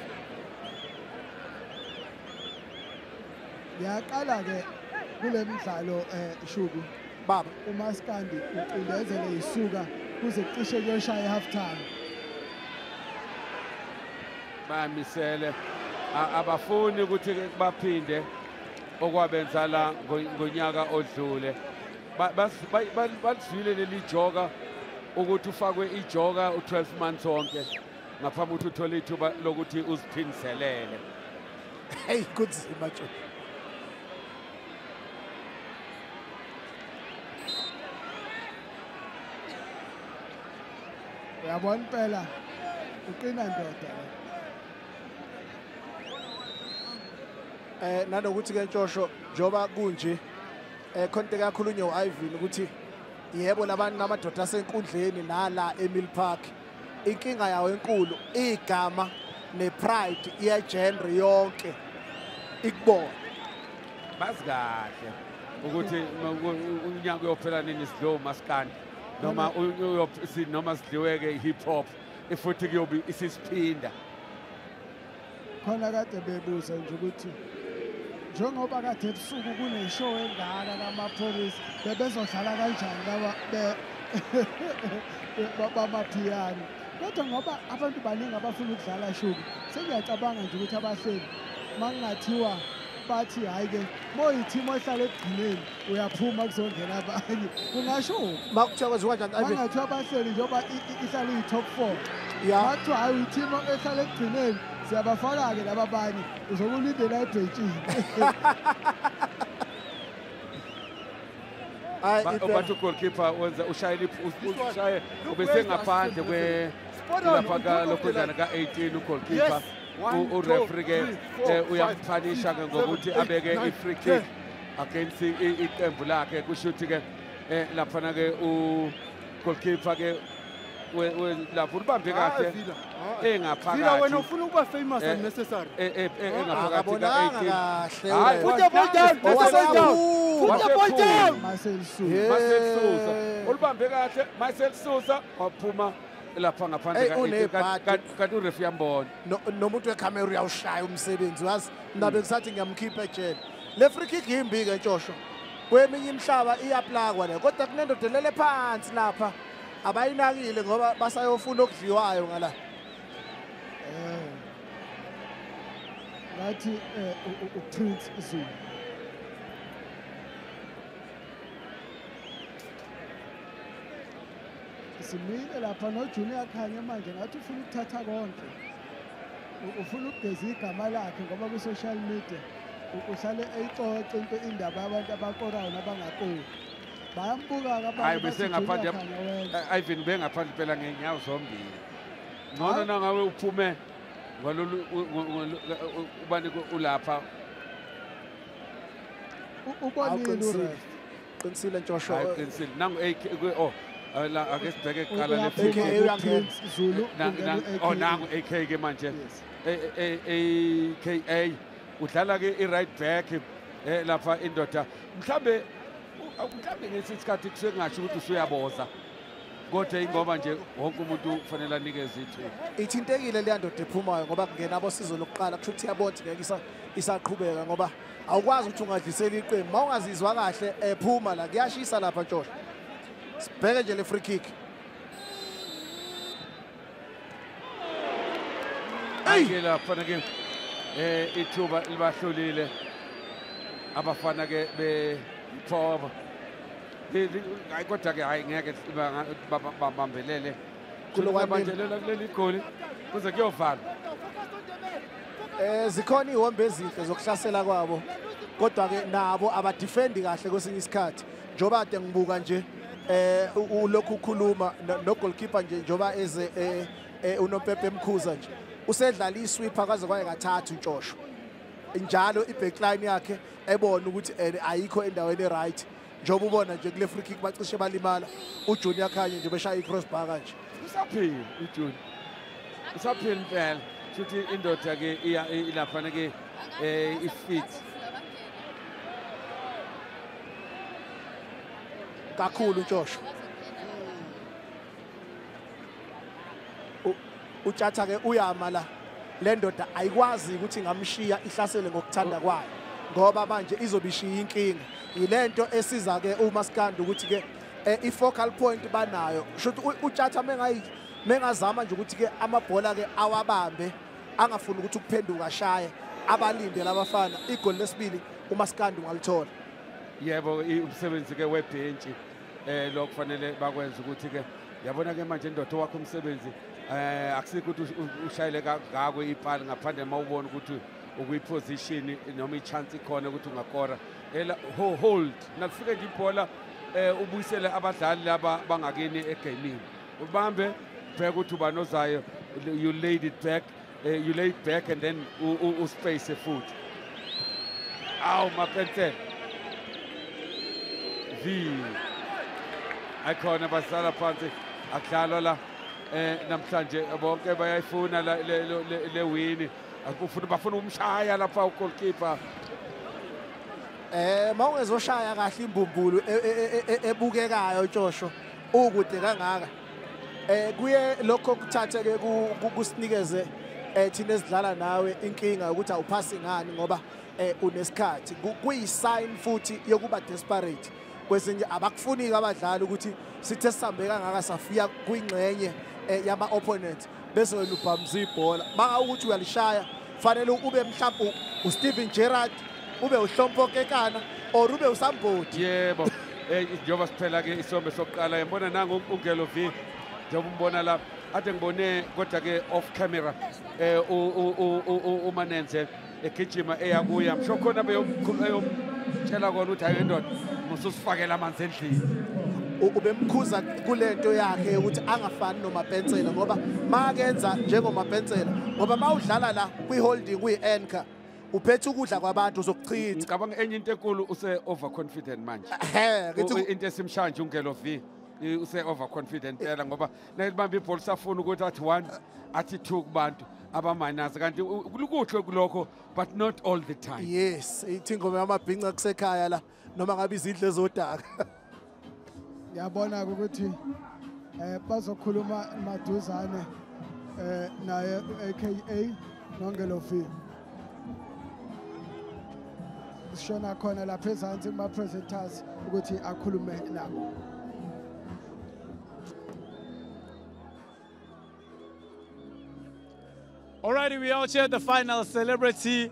Ngiyaqala ke kule mdlalo Shuku baba uMaskandi ucindezele isuka kuze kucishe kuyoshaya half time. Bamisele abafuni ukuthi baphinde okwabenza la ngonyaka odlule. Balizwile leli joka ukuthi ufakwe ijoka u12 months wonke ngaphambi ukuthi uthole ithuba lokuthi uziphindiselele. Hey, kunzima nje. Uyabona impela uqina ndoda. Nanokuthi ke Ntshosho njoba kunje khonto kakhulunywa uIvan ukuthi yebo labantu namadoda asenkundleni nala eMill Park inkinga yawo enkulu igama nepride yegenre yonke ikubona. Bazi kahle ukuthi unyaka uyophela nini sidliwe uMaskandi noma noma sidliwe-ke i-hip hop futhi kuyobe isisiphinda. Khona kade bebuza nje ukuthi njengoba kade ebusuku kuneshow engaka kamapholisa bebezodlala kanjani laba bamaphiyano, kodwa ngoba abantu baningi abafuna ukudlala Shuku sengiyacabanga nje ukuthi abahleli makungathiwa bathi hhayi-ke moyithimu ohlala ekugcineni uyaphuma kuzongena abanye kungasho makuthiwa kwenziwa kanjani? Mangathiwa abahleli njengoba ihlala iyi-top 4 makuthiwa hhayi uyithimu ehlala ekugcineni siyabafaka-ke laba abanye uzokulindela ebhentshini. Bathi ugoalkeeper wenza ushayele ushaye ubesengaphandle kwe lapha kalokhuzana ka-18 ugoalkeeper. Ureferee ke uyamphanisha ke ngokuthi abeke i-free kick against iqembu lakhe. Kusho ukuthi ke laphana ke ugoalkeeper ke lapho ulibambe kahle engaphakathi. Wena ufuna ukuba famous unnecessary. Engaphakathi ka-18. Hayi, put the ball down, put the ball down. Put the ball down. Marcel Sousa. Marcel Sousa. Ulibambe kahle Marcel Sousa waphuma lapha ngaphandle ka-18 kanti ureferee uyambona. Nomuntu wekhamera uyawushaya umsebenzi wazi mina bengisathi ngiyamkhipha ejele. Le free kick imbi ke Ntshosho. Kweminye imihlaba iyaplakwa le kodwa kunendoda elele phansi lapha abayinakile ngoba basayofuna okudliwayo ngala. Ngathi uPrince Zulu. Simile lapha noJunior Khanye manje ngathi ufuna ukuthatha konke. Ufuna ukugeza igama lakhe ngoba ku-social media uhlale eyixoxa into indaba yabantu abakorayo nabangakori. Bayambuka abantu. Hayi bese ngaphandle Ivan bengaphandle phela ngenyawo zombili. Ngcono nangawe uphume ngalolu ubani ulapha. Ubonile uref. Qinisile Ntshosho. Hayi qinisile. Nangu AK oh la ake sibheke kuqala le free kick. Zulu. Oh nangu AK ke manje. AKA udlala ke i-right back lapha indoda. Mhlambe ngesikhathi kusuke ngasho ukuthi usuyaboza kodwa ingoba nje wonke umuntu kufanele anikeze ithuba. Ithintekile leya ndoda ephumayo ngoba kungena abosizo lokuqala kusho ukuthi iyabona ukuthi ngeke isaqhubeka ngoba awukwazi ukuthi ungadlisela iqembu uma ungazizwa kahle ephuma la kuyashisa lapha Ntshosho. Sibheke nje le free kick. Hayi lapha ke ithuba libahlulile abafana ke be Phoba. Hayi kodwa ke hayi ngeke babambelele kulokubanjelela kuleli goli kuze kuyovala. Zikhona ihombe ezinhle zokuhlasela kwabo kodwa ke nabo abadefendi kahle kwesinye isikhathi njoba kade ngibuka nje ulokhu ukhuluma no goalkeeper nje njoba eze unopepe emkhuza nje usedlala isweeper kwaze kwaye kathathu Ntshosho njalo ibackline yakhe ebona ukuthi ayikho endaweni right njengoba ubona nje kule free kick bacishe balimala uJunior Khanye nje beshaya i-crossbar kanje. Usaphila uJunior, usaphila impela. Shuthi indoda ke iya ilaphana ke ifit. Kakhulu Josh. Utshatha ke uyama la. Le ndoda ayikwazi ukuthi ngamshiya ihlasele ngokuthanda kwayo ngoba manje izobishiya inkinga. Yilento esiza ke uMaskandi ukuthi ke i-focal point banayo. Shuthi utshatha mengazama nje ukuthi ke amabhola ke awabambe angafuni ukuthi ukuphenduka ashaye abalinde labafana igoli lesibili uMaskandi ungalithola. Yebo umsebenzi ke webhenchi lokufanele bakwenze ukuthi ke yabona ke manje indoda wakho umsebenzi akusikho ukuthi ushayele ngako ipali ngaphandle mawubona ukuthi ukuyiposition noma ichance ikhona ukuthi ungakora ela hold nalifike nje ibhola ubuyisele abadlali laba bangakini egamini ubambe bheka ukuthi ubani ozayo you laid it back you lay it back and then u space futhi awu Mapensela V akhona basala phansi akudlalwa la namhlanje bonke bayayifuna le win akufuna bafuna umshaya lapha ugoalkeeper mawungezoshaya kahle imbumbulu ebukekayo Tshosho ukude kangaka kuye lokho kuthathe ke kusinikeze thina esidlala nawe inkinga ukuthi awuphasi ngani ngoba unesikhathi kuyi sign futhi yokuba desperate kwesinye abakufuni abadlali ukuthi sithe sihambe kangaka safika kwingxenye yama opponent bese wena ubhamza ibhola manga ukuthi uyalishaya fanele ube mhlawumbe uSteven Gerrard ube uHlompho Kekana or ube uSambodi. Yebo njengoba siphela ke isombe sokuqala yabona nangu uNgelo V njengoba umbona la ade ngibone kodwa ke off camera uManenze egijima eyakuya msho khona beyomtshela kona ukuthi hayi ndoda mususifakela amanzi endlini. Ubemkhuza kulento yakhe ukuthi angafani noMapensela ngoba makenza njengoMapensela ngoba mawudlala la kwi-holding kuyi-anchor uphethe ukudla kwabantu uzokuchitha. Ngicabanga enye into enkulu use overconfident manje. Into esimshaya nje uNgelo V use overconfident phela ngoba nayibamba ibhola usafuna ukuthi athi 1 athi 2 kubantu abaminus kanti kuhle kulokho but not all the time. Yes, ithi ingoma yamabhinca kusekhaya la noma ngabe izindle zodaka. Ngiyabona ukuthi bazokhuluma maduzane naye AKA noNgelo V. Sishona khona lapha ezansi kuma presenters ukuthi akhulume nabo. Alrighty, we out here at the final celebrity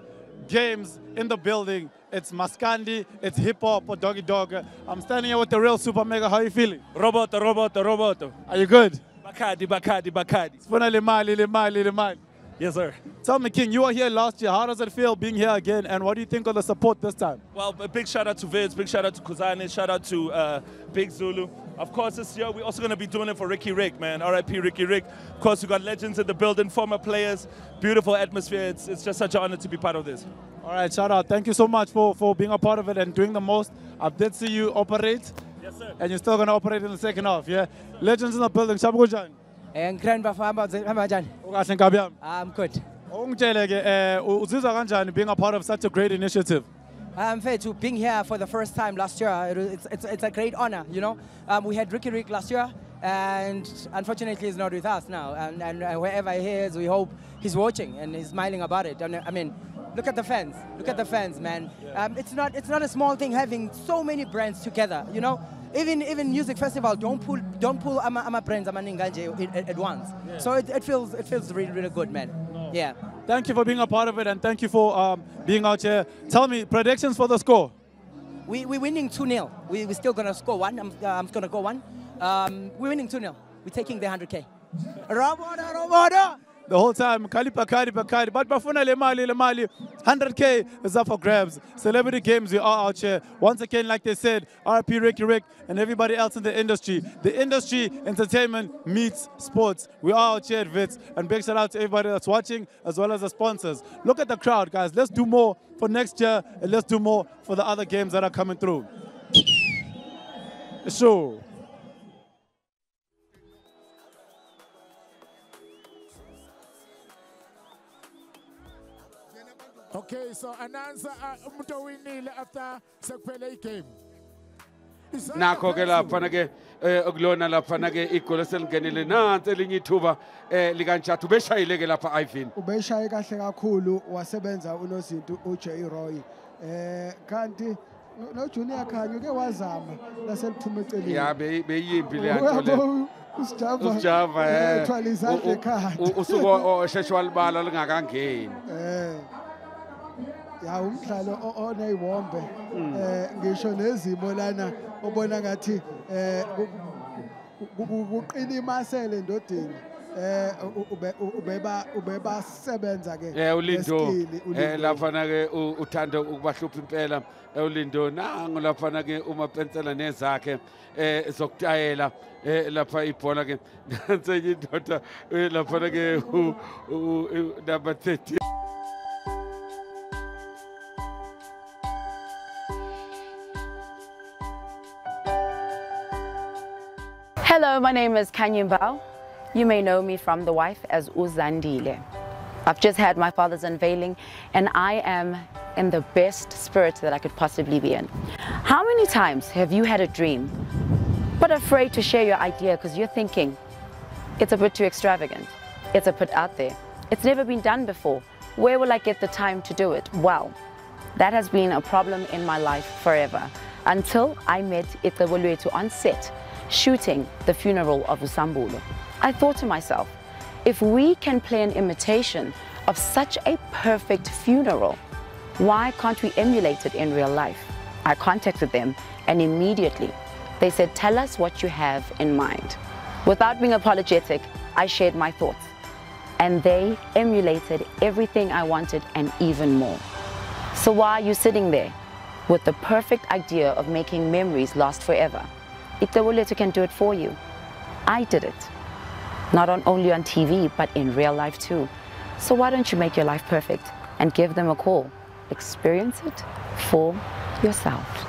games in the building. It's Maskandi, it's hip hop or doggy dog. I'm standing here with the real Super Mega. How are you feeling? Roboto, Roboto, Roboto. Are you good? Bakadi, Bakadi, Bakadi. Sifuna le mali, le mali, le mali. Yes, sir. Tell me, King, you were here last year. How does it feel being here again, and what do you think of the support this time? Well, a big shout out to Vids, big shout out to Kuzane, shout out to Big Zulu. Of course, this year we're also going to be doing it for Ricky Rick, man. R.I.P. Ricky Rick. Of course, we got legends in the building, former players, beautiful atmosphere. It's just such an honor to be part of this. All right, shout out. Thank you so much for being a part of it and doing the most. I did see you operate. Yes, sir. And you're still going to operate in the second half, yeah? Yes, legends in the building. Shabukujan. I'm good. Being a part of such a great initiative. To being here for the first time last year, it's a great honor, you know. We had Ricky Rick last year, and unfortunately he's not with us now. And wherever he is, we hope he's watching and he's smiling about it. And, I mean, look at the fans. Look at the fans, man. Yeah. It's not a small thing having so many brands together, you know. Even music festival don't pull ama brands amaningi at once. Yeah. So it feels really, really good, man. No. Yeah. Thank you for being a part of it, and thank you for being out here. Tell me, predictions for the score. We're winning 2-0. We're still gonna score one. I'm gonna go one. We're winning 2-0. We're taking the 100K. Roboto, Roboto. The whole time, Kali Pakari Pakari, but Bafuna Le Mali Le Mali, 100K is up for grabs. Celebrity games, we are out here. Once again, like they said, RP Ricky Rick and everybody else in the industry. The industry, entertainment meets sports. We are out here at Wits, and big shout out to everybody that's watching, as well as the sponsors. Look at the crowd, guys. Let's do more for next year, and let's do more for the other games that are coming through. Sure. Okay, so announce umuntu owinile after sekuphele igame. Nakho ke lapha ke okulona lapha ke igoli selingenile nansi elinye ithuba likaNtshathu beshayile ke lapha Ivan. Ubeshaye kahle kakhulu wasebenza unozinto uJ Roy. Kanti no Junior Khanye uke wazama laseliphuma eceleni. Ya beyimpi le nto le. Usijava ethwala izandla ekhanda. Usuku osheshe walibala lingakangeni. Ya umdlalo oneyiwombe ngisho nezimo lana obona ngathi kuqina imasele endodeni ubeba sebenza ke uLindo lapha ke uthanda ukubahlupha impela uLindo nangu lapha ke uMapensela nezakhe zokutayela lapha ibhola ke nansi enye indoda lapha ke number 30. Hello, my name is Khanyi Mbau. You may know me from The Wife as Uzandile. I've just had my father's unveiling and I am in the best spirit that I could possibly be in. How many times have you had a dream, but afraid to share your idea because you're thinking it's a bit too extravagant, it's a bit out there, it's never been done before, where will I get the time to do it? Well, that has been a problem in my life forever until I met Icebo on set, shooting the funeral of Usambulo. I thought to myself, if we can play an imitation of such a perfect funeral, why can't we emulate it in real life? I contacted them and immediately they said, tell us what you have in mind. Without being apologetic, I shared my thoughts and they emulated everything I wanted and even more. So why are you sitting there with the perfect idea of making memories last forever? Icebo can do it for you. I did it. Not only on TV, but in real life too. So why don't you make your life perfect and give them a call? Experience it for yourself.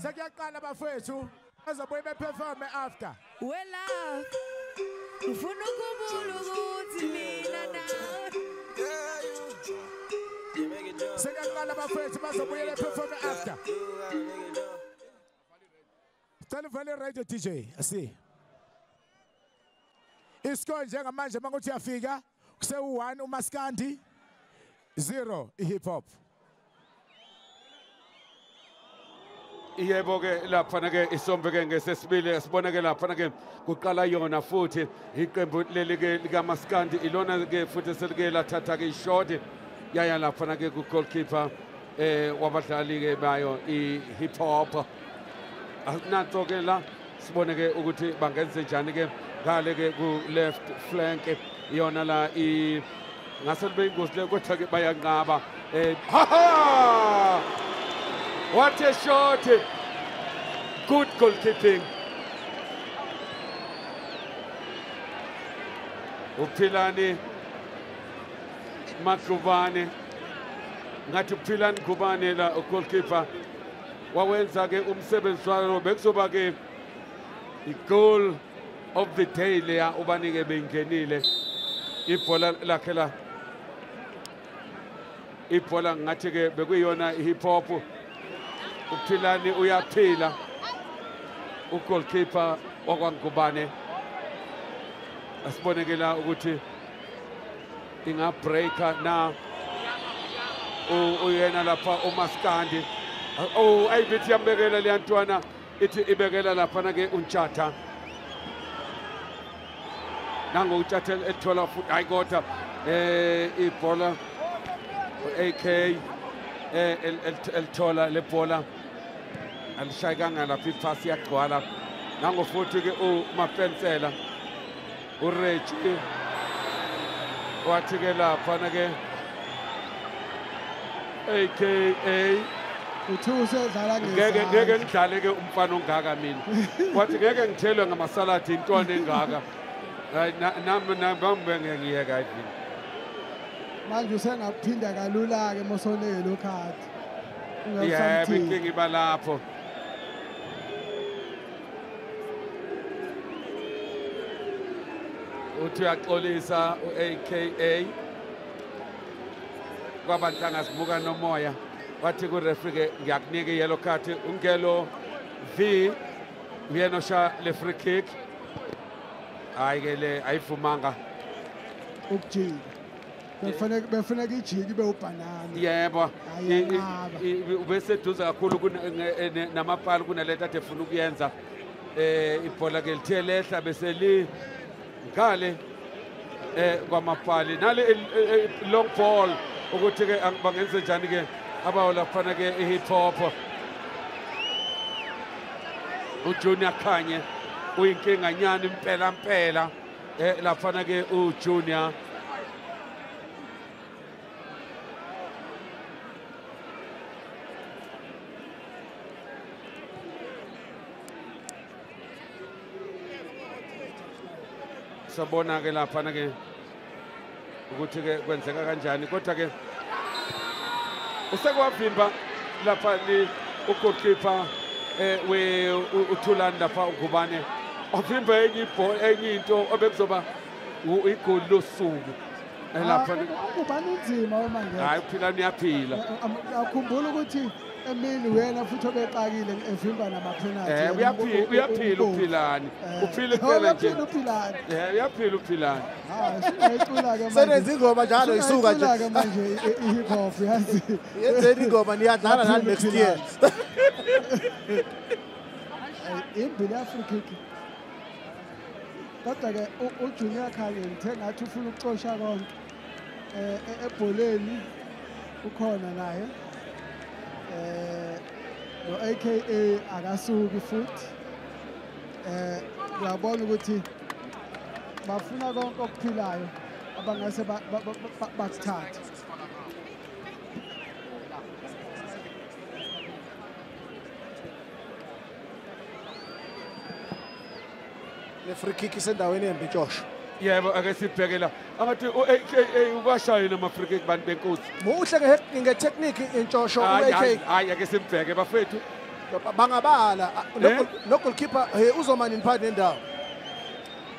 Sekuyaqala bafethu, bazobuye beperform after. Wela, ufuna ukubula ukuthi mina nawe. Sekuyaqala bafethu bazobuye beperform after. Cela uvale radio DJ, asi. Iscore njengamanje manguthi uyafika kuse-1 uMaskandi, 0 i-hip hop. Yebo ke lapha ke isombe ke ngesesibili sibona ke lapha ke kuqala yona futhi iqembu leli ke likaMaskandi ilona ke futhi selike lathatha ke ishot yaya lapha ke ku goalkeeper wabadlali ke bayo i hip hop. Nanso ke la sibone ke ukuthi bangenze njani ke ngale ke ku left flank yona la i ngase libe ingozi le kodwa ke bayanqaba. Ha ha! What a shot! Good goalkeeping. Uphilani Matlubane. Ngathi uPhilani Ngubane la goalkeeper. Wawenza ke umsebenzi wayo bekuzoba ke i-goal of the day leya ubanike bengenile. Ibhola lakhe la. Ibhola ngathi ke bekuyiyona hip hop. Uphilani uyaphila ugoalkeeper wakwaNgubane. Asibone ke la ukuthi ingabreaker na uyena lapha uMaskandi. Oh ayibithi yambekela le ntwana ithi ibekela lapha ke uNtshatha. Nango uNtshatha ethola futhi hayi kodwa ibhola AK elithola lebhola alishayekanga lapha iphasi yagcwala. Nango futhi ke uMapensela uReggie wathi ke lapha ke AKA uthi usedlala ngezandla. Ngeke ngidlale ke umfana ongaka mina. Wathi ngeke ngithelwe ngamasaladi intwana engaka. Hayi nami nami ngiyeka ayivini. Manje usengaphinda kalula ke mosonelo khadi. Yebo inkinga iba lapho. Uthi uyaxolisa u-AKA kwabanhlanga simuka nomoya wathi ku-referee ke ngiyakunika i-yellow card. Ungelo V uyena osha le free kick. Hayi ke le ayivumanga ukujika. Befuneka ijiki ibe ubhanana. Yebo, ubeseduze kakhulu namapali kunalento ade efuna ukuyenza. Ibhola ke lithe lehla bese li ngale kwamapali nale long ball ukuthi ke bangenze njani ke abawo laphana ke i-hip hop. uJunior Khanye uyinkinga nyani impela mpela laphana ke uJunior. Sabona ke laphana ke ukuthi ke kwenzeka kanjani, kodwa ke usekwavimba lapha li ugoalkeeper we uThulani lapha uNgubane wavimba enye ibhola enye into obekuzoba igoli losuku lapha. uNgubane unzima uma ngeke. Hayi uPhilani uyaphila. Akhumbula ukuthi emini uyena futhi obexakile evimba nama-penalty. Uyaphila uPhilani. Uphila kuphela nje. Uphilani. Uyaphila uPhilani. Singayicula ke manje. Senenza ingoma njalo isuka nje. Singayicula ke manje i-hip hop yazi. Yenzeni ingoma niyadlala nani next year. Imbili ya-free kick. Kodwa ke uJunior Khanye ngithe ngathi ufuna ukuxosha konke. Ebholeni ukhona naye. No AKA akasuki futhi. Uyabona ukuthi bafuna konke okuphilayo abangase bakuthathe. Le free kick isendaweni embi Josh. Yebo ake sibheke la. Angathi u-AKA ubashayile ama-free kick bantu benkosi. Muhle nge-technique intshosho u-AK. Hayi ake simbheke bafethu. Bangabala no goalkeeper uzoma nini phakathi nendawo.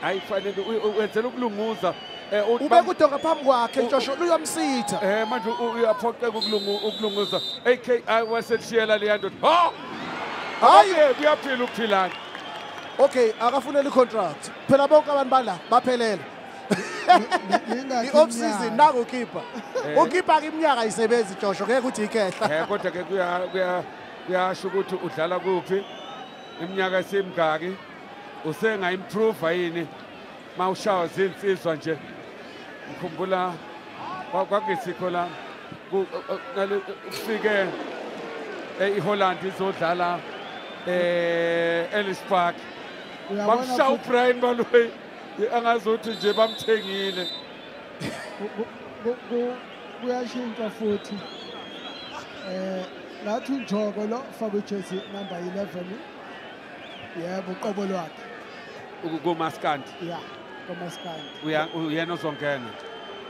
Hayi fanele wenzela ukulunguza. Ubeka udonga phambi kwakhe intshosho luyamsitha. Manje uyaphoqeka ukulunguza. AKA waselishiyela leya ndoda. Ha! Hayi uyaphila uPhilani. Okay, akafunela i-contract. Phela bonke abantu bala baphelele. I-off season naku ukhipha. Ukhipha ke iminyaka ayisebenzi Joshua, ngeke uthi ikehla. Kodwa ke kuyasho ukuthi udlala kuphi. Iminyaka esimngaki usenga improve yini mawushawa zinsizwa nje. Ngikhumbula kwakuyisikho la kufike eHolland izodlala Ellis Park. Bamshaya uBrian Baloyi angazi ukuthi nje bamthengile. Kuyashintsha futhi. Nathi uNjoko lo faka ujezi number 11. Yebo uqobo lwakhe. KuMaskandi. Yeah, kuMaskandi. Uyena ozongena.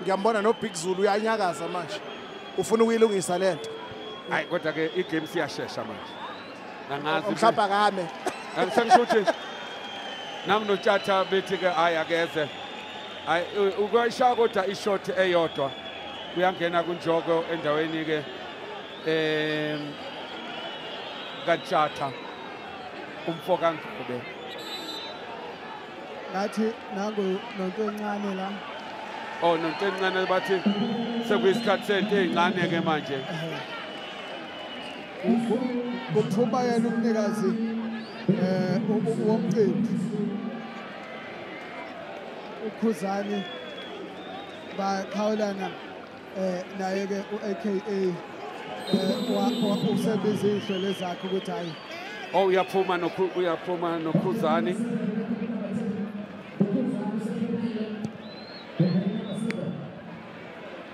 Ngiyambona no Big Zulu uyanyakaza manje. Ufuna ukuyilungisa lento. Hayi kodwa ke igame siyashesha manje. Angazi mhlawumbe akame. Angisengisho ukuthi nanginothatha bethi ke hayi akeze. Hayi ukuyishaya kodwa ishot eyodwa. Uyangena kuNjoko endaweni ke kaTshatha umfo kaNgube. Ngathi nangu nonto encane la. Oh nonto encane bathi sekuyisikhathi sento ezincane ke manje. Kuphuma yena umnikazi womcimbi uKhuzani bakhawulana naye ke u-AKA usebenza ihlelo zakhe ukuthi hayi. Oh uyaphuma uyaphuma noKhuzani.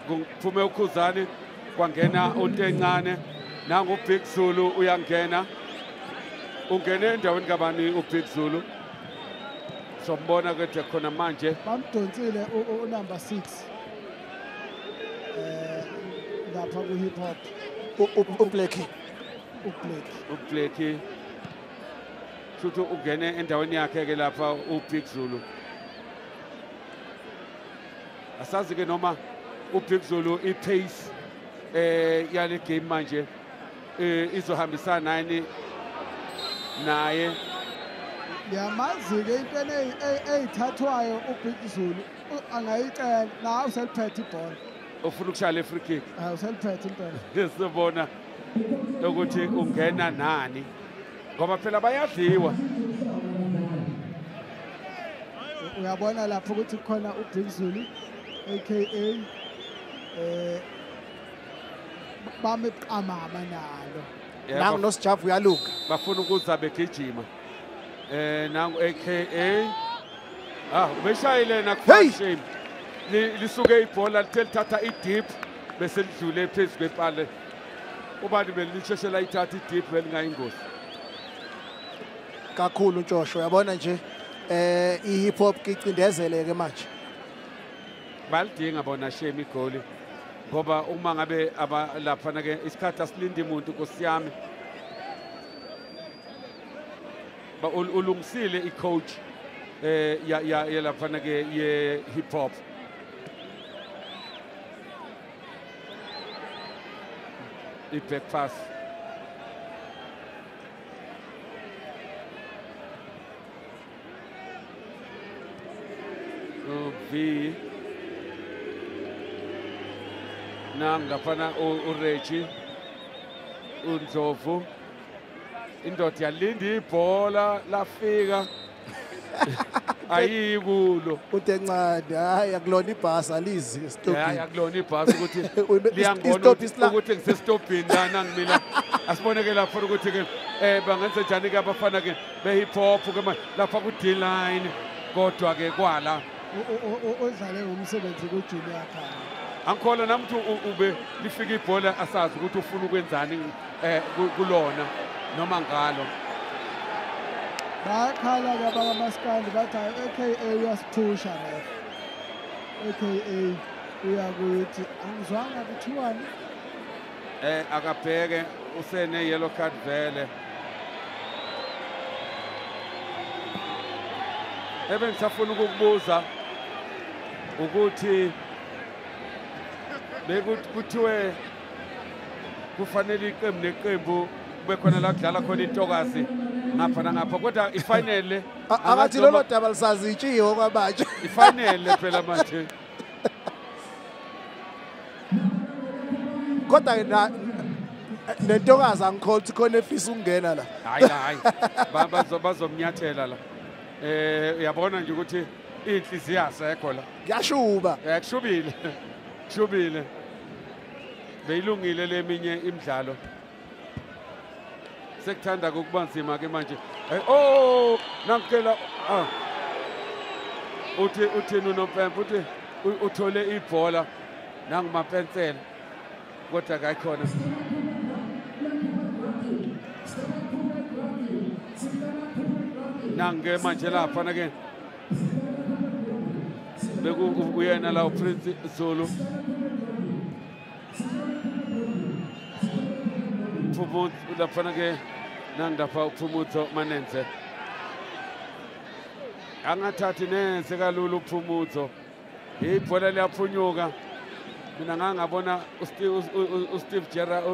Kuphume uKhuzani kwangena uNtencane. Nangu Big Zulu uyangena. Ungene endaweni kabani uBig Zulu? Sombona ke khona manje. Bamdonsile unumber 6. Lapha ku hip hop. uBlackie. uBlackie. Futhi ungene endaweni yakhe ke lapha uBig Zulu. Asazi ke noma uBig Zulu ipace yale game manje izohambisana nani naye. Ngiyamazi ke into eyithathwayo uBig Zulu angayicela na useliphethe ibhola. Ufuna ukushaya le free kick. Useliphethe impela. Sibona ukuthi ungena nani ngoba phela bayadliwa. Uyabona lapho ukuthi khona uBig Zulu aka bame buqamama nalo. Nangu noSijavu uyaluka. Bafuna ukuza begijima. Nangu aka ubeshayile nakushame. Lisuke ibhola lithe lithatha idip bese lidlule phezu kwepale. Ubani belisheshela ithatha idip belingayingozi. Kakhulu Ntshosho uyabona nje i-hip hop kicindezele ke manje. Balidinga bona shame igoli ngoba uma ngabe laphana ke isikhathi asilindi umuntu Nkosi yami. Ba ulungisile i-coach ya laphana ke ye hip hop. I-back pass. V nang laphana uReggie uNdlovu indoda yalinda ibhola lafika ayikulo utencane hayi akulona ibhasi alizi stopini hayi akulona ibhasi ukuthi liyangona ukuthi ngisestopini lana ngimila asibone ke lapho ukuthi ke bangenze njani ke abafana ke be hip hop ke lapha ku D line kodwa ke kwala udlale ngomsebenzi kuJunior Khanye. Angikholwa nami ukuthi ube lifika ibhola asazi ukuthi ufuna ukwenzani kulona noma ngalo. Bayakhala ke abakamaskandi bathi aka uyasiphusha ref. Aka uyakuthi angizwanga kuthiwani. Akabheke usene yellow card vele. Ebengisafuna ukukubuza ukuthi bekuthiwe kufanele iqembu neqembu kube khona la kudlala khona intokazi ngapha nangapha kodwa ifinal akathi lolo daba lisazitshiwe kwabanje ifinal phela manje kodwa nentokazi angikholwa ukuthi khona efisa ukungena la. Hayi hayi bazomnyathela la. Uyabona nje ukuthi inhliziyo asekho la. Kuyashuba. Kushubile. Kushubile. Beyilungile leminye imidlalo. Sekuthanda ukuba nzima ke manje. Oh, nankela uthi uthini unompempe uthi uthole ibhola nangumapensela kodwa akayikhona. Nange manje lapha ke beku uyena la uPrince Zulu Phumutso lapha ke nangapha uPhumutso Manenze angathathi nenze kalula uPhumutso ibhola liyaphunyuka. Mina ngangabona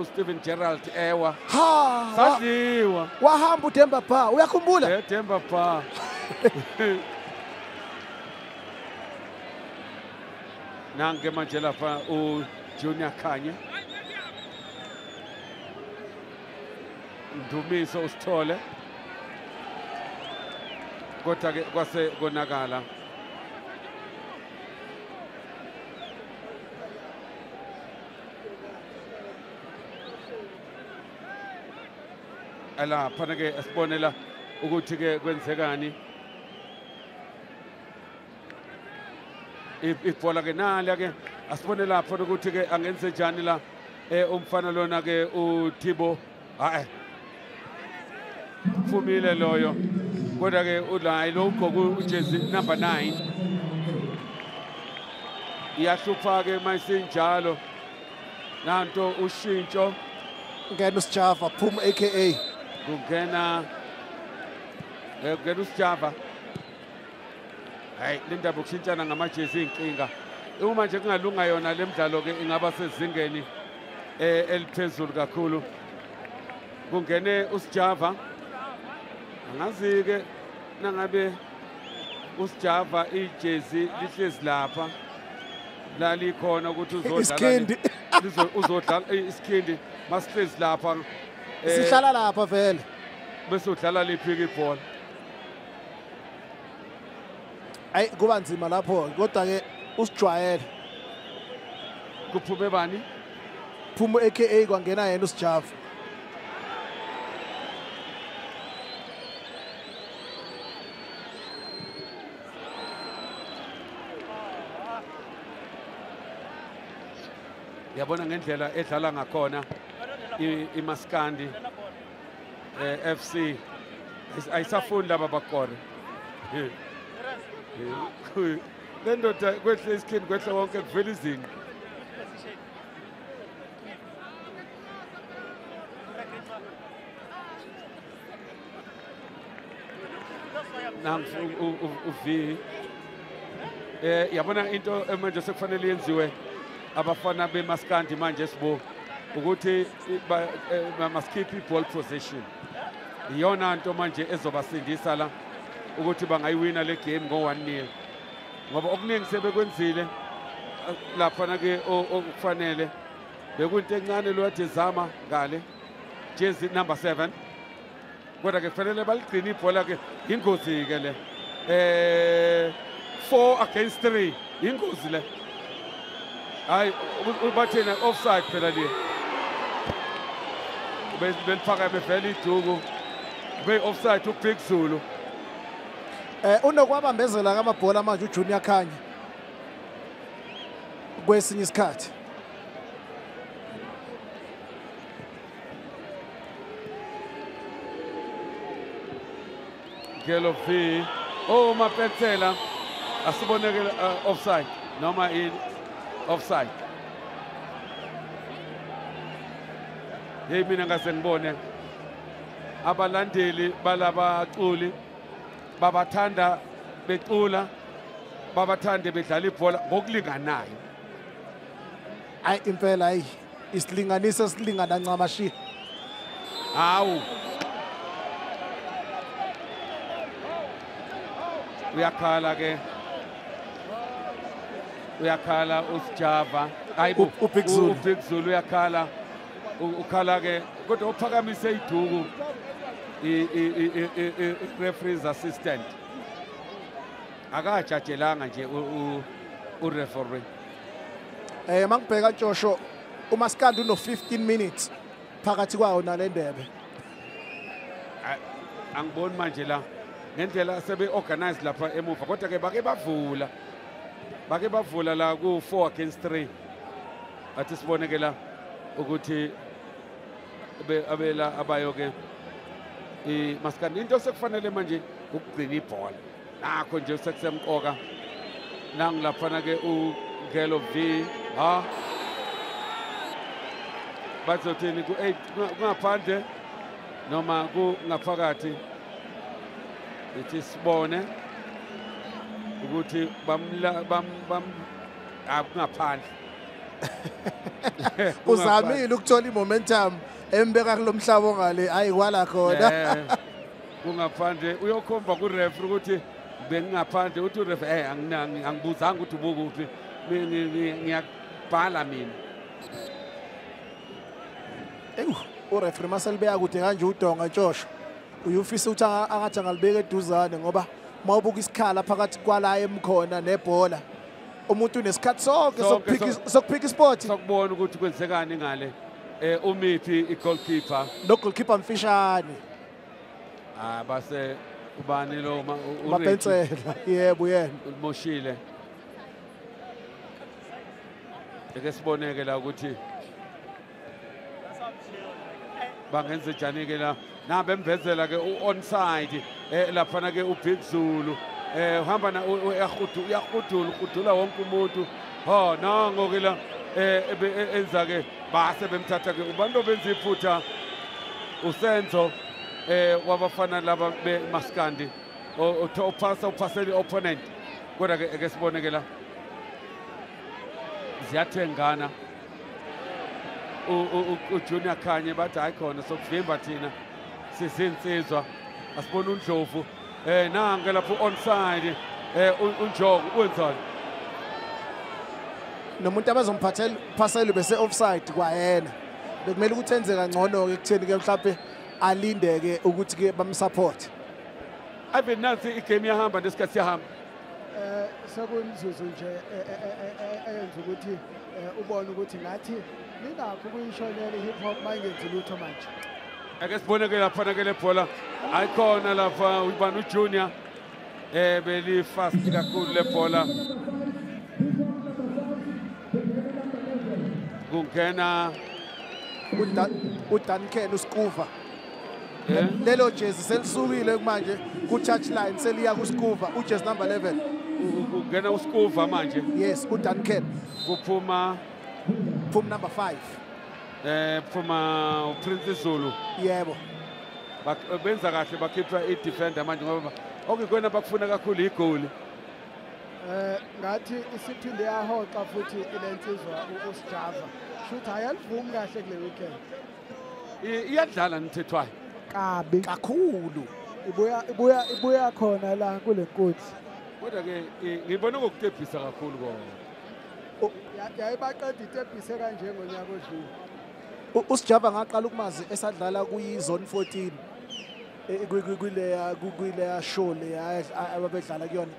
uSteven Gerrard ewa sadliwa wahamba uDemba Ba uyakhumbula Demba Ba nange manje lapha uJunior Khanye Ndumiso usithole kodwa ke kwase konakala. Lapha ke asibonela ukuthi ke kwenzekani ibhola ke nala ke asibone lapho ukuthi ke angenze njani la umfana lona ke uThibo hayi fumile loyo kodwa ke ulayi lo ugqoka ujezi number 9 iyahlupha ke mayisinjalo nanto ushintsho ngena uSjava phuma aka kungena kungena uSjava. Hayi le ndaba ukushintshana ngamajezi inkinga Uma nje kungalunga yona le mdlalo ke ingaba sezingeni eliphezulu kakhulu. Kungene uSjava. Angazi ke nangabe uSjava ijezi lihlezi lapha la likhona ukuthi uzodlala uzodlala isikhindi masihlezi lapha sihlala lapha vele bese udlala liphi ibhola. Ayi kuba nzima lapho kodwa ke usijwayele. Kuphume bani? Phumo AKA kwangena yena uSjava. Yabona ngendlela edlala ngakhona iMaskandi FC ayisafuni laba bakore. Le ndoda kwehle isikhindi kwehle wonke kuvela izinto. Nangu uV yabona into manje sekufanele yenziwe abafana beMaskandi manje sibo ukuthi must keep ball possession. Iyona nto manje ezobasindisa la ukuthi bangayiwina le game ngo-1-0 ngoba okuningi sebekwenzile lapha ke okufanele bekuyinto encane lo yathi zama ngale jezi number 7 kodwa ke kufanele baligcine ibhola ke ingozi ke le 4 against 3 ingozi le. Hayi bathena offside phela le belifaka bevela iduku be offside uBig Zulu. Unokwabambezela kamabhola manje uJunior Khanye kwesinye isikhathi. Gelo V oh Mapetsela asiboneke offside noma in offside. Hey mina ngase ngibone abalandeli balabaculi babathanda becula babathande bedlala ibhola ngokulinganayo. Hayi impela hayi isilinganiso silingana ncamashi. Hawu uyakhala ke uyakhala uSjava. Hayibo uBig Zulu uyakhala ukhala ke kodwa uphakamise iduku i-referee's assistant akajajelanga nje ureferee. Mangibheka Joshua uMaskandi uno 15 minutes phakathi kwawo nalendebe. Angiboni manje la ngendlela sebe organize lapha emuva kodwa ke bake bavula la ku 4 against 3 athi sibone ke la ukuthi abela abayo ke iMaskandi into sekufanele manje ukugcina ibhola nakho nje sekusemqoka nangu laphana ke uGelo V ha bazothini ku-8 kungaphandle noma kungaphakathi ithi sibone ukuthi bam akungaphandle. Uzamile ukuthola imomentum embeka kulomhlaba ongale ayi kwala khona kungaphandle uyokhomba kureferee ukuthi bengingaphandle uthi ureferee angibuzanga ukuthi ubukuphi ngiyabhala mina. Ewu ureferee maselibeka kude kanje udonga Josh uyufisa ukuthi angathi angalibeka eduzane ngoba mawubuka isikhala phakathi kwala emkhona nebhola umuntu unesikhathi sonke sokuphika isport sokubona ukuthi kwenzekani ngale umiphi igoalkeeper no goalkeeper mfishane base ubani lo Mapensela yebo yena umoshile. Ake siboneke la ukuthi bangenze njani ke la nambe emvezela ke u-onside laphana ke uBig Zulu uhamba na uyahudula uhudula wonke umuntu ha nango ke la enza ke base bemthatha ke ubantu benza iphutha uSenzo wabafana laba beMaskandi uphasa uphasela i-opponent kodwa ke ake sibone ke la Ziyathengana. uJunior Khanye bathi hayi khona sokuvimba thina sizinsizwa asibona uNdlovu nange lapho onside uNjoko wenzani nomuntu abazomphathela phasela bese offside kwayena bekumele ukuthi enze kangcono ke kutheni ke mhlawumbe alindeke ukuthi ke bamsupport. Ivan nansi igame yahamba nesikhathi siyahamba. Sekuyimzuzu nje eyenza ukuthi ubone ukuthi ngathi ninakho ukuyishonela i-hip hop mayingenzi lutho manje. Ake sibone ke lapha ke le bhola ayikhona lapha ubani uJunior beli fast kakhulu le bhola. Kungena uDuncan uSkuva. Lelo jezi selisukile manje ku touchline seliya kuSkuva ujezi number 11. Kungena uSkuva manje. Yes, uDuncan. Kuphuma number 5. Phuma uPrince Zulu. Yebo. Benza kahle bakhipha i-defender manje ngoba okuyikona bakufuna kakhulu igoli. Ngathi isiphinde yahoxa futhi ilensizwa uSjava. Shuthi ayalivumi kahle kule weekend. Iyadlala nithethwayo. Kabi kakhulu. Ibuya khona la kule nkundla. Kodwa ke ngibona ukutebhisa kakhulu kona. Yayibaqeda itebhise kanje ngonyaka odlule. uSjava ngaqala ukumazi esadlala kuyi zone 14 kuleya show leya ababedlala kuyona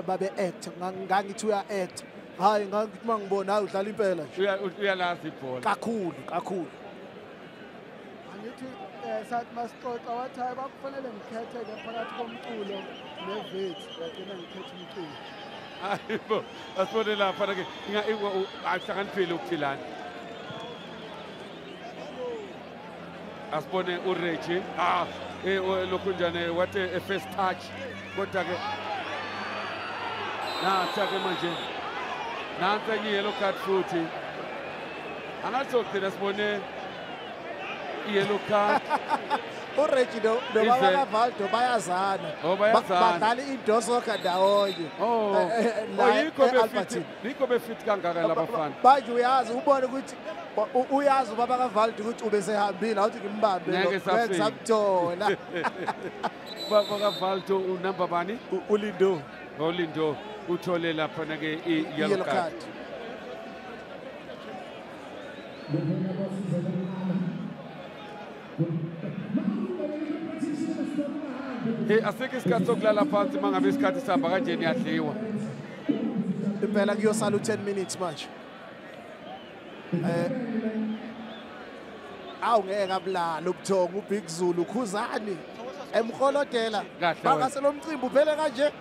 babe act ngangithi uya act hayi ngangithi mangibona hayi udlala impela nje uyalazi ibhola kakhulu kakhulu. Angithi sathi masixoxa wathi hayi kwakufanele ngikhethe ke phakathi komculo nevethi ngagcina ngikhethe umculo. Hayibo asibone lapha ke ahlakaniphile ukuphilana. Asibone uReggie lokhu njane what a first touch kodwa ke nansi ke manje nansi enye yellow card futhi angathi sibone yellow card. uReggie no baba kaValdo bayazana badlala indoor soccer ndawonye. Yikho befit kangaka labafana manje uyazi ubone ukuthi uyazi ubaba kaValdo ukuthi ubesehambile awuthi ngimbambe ngeke baba kaValdo unumber bani uLindo. uLindo uthole lapha ke i-yellow card. Hey asikho isikhathi sokulala phansi mangabe isikhathi sihamba kanje niyadliwa. Impela kuyosala u10 minutes manje. Awu ngeke abulala ubuthongo uBig Zulu khuzani emholodela bangase lo mcimbi uphele kanje.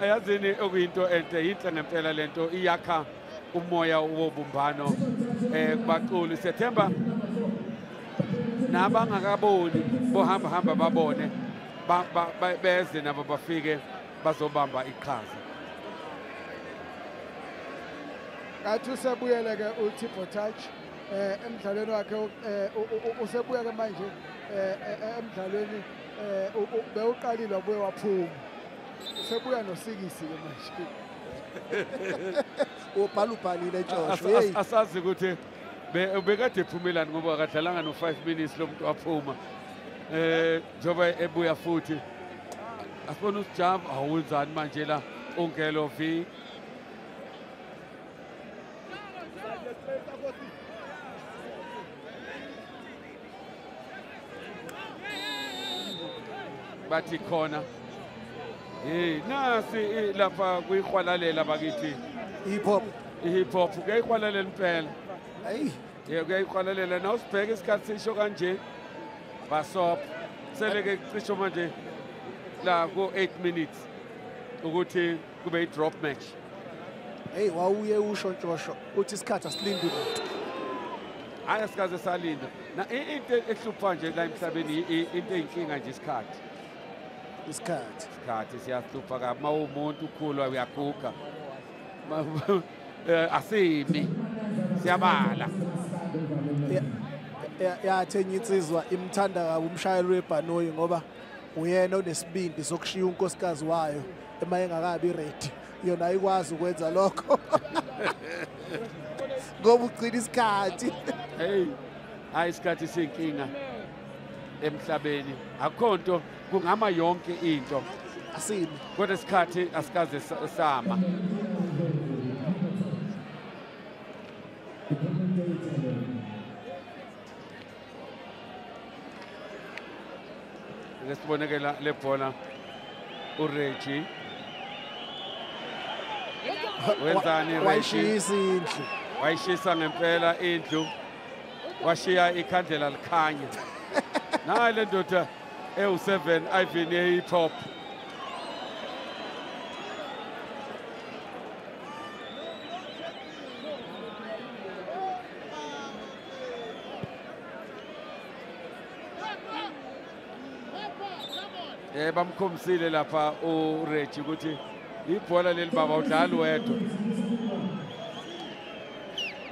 Ayazini okuyinto enhle yinhle ngempela lento iyakha umoya wobumbano kubaculi. Siyethemba nabangakaboni bohamba hamba babone beze nabo bafike bazobamba iqhaza. Ngathi usebuyele ke uTibo Touch emdlalweni wakhe usebuya ke manje emdlalweni bewuqalile wabuye waphuma. Usebuya nosikisi ke manje. Ubhalubhalile Josh. Asazi ukuthi bekade ephumelani ngoba akadlalanga no5 minutes lo muntu waphuma. Njengoba ebuya futhi. Asibona uSjava awenzani manje la uNgelo V. Bathi khona. Nasi lapha kuyihwalalela bakithi. Hip hop. Hip hop kuyihwalalela impela. Hayi. Yebo kuyihwalalela na usibheke isikhathi sisho kanje. Basop seleke cisho manje la ku 8 minutes ukuthi kube i drop match. Hey wawuye usho Ntshosho uthi isikhathi asilindi umuntu. Hayi asikaze salinda. Na into ehlupha nje la emhlabeni into eyinkinga nje isikhathi. Isikhathi siyahlupha kabi uma umuntu ukhulwa uyaguga. Asimi siyabala. Yathi enye insizwa imthanda kabi umshayeli webhanoyi ngoba Uyena onesibindi sokushiya unkosikazi wayo ema engakabi ready. Yona ayikwazi ukwenza lokho. Ngoba ugcina isikhathi. Hey, hayi isikhathi siyinkinga emhlabeni. Akukho nto kungama yonke into. Asimi. Kodwa isikhathi asikaze sama. Lesibonekela lebhola uReggie wenzani Reggie? Wayishisa indlu. Wayishisa ngempela indlu. Washiya ikhandlela likhanya. Nayi le ndoda ewu7 Ivan ye-hip hop. Bamkhombisile lapha uReggie ukuthi ibhola leli baba udlala wedwa.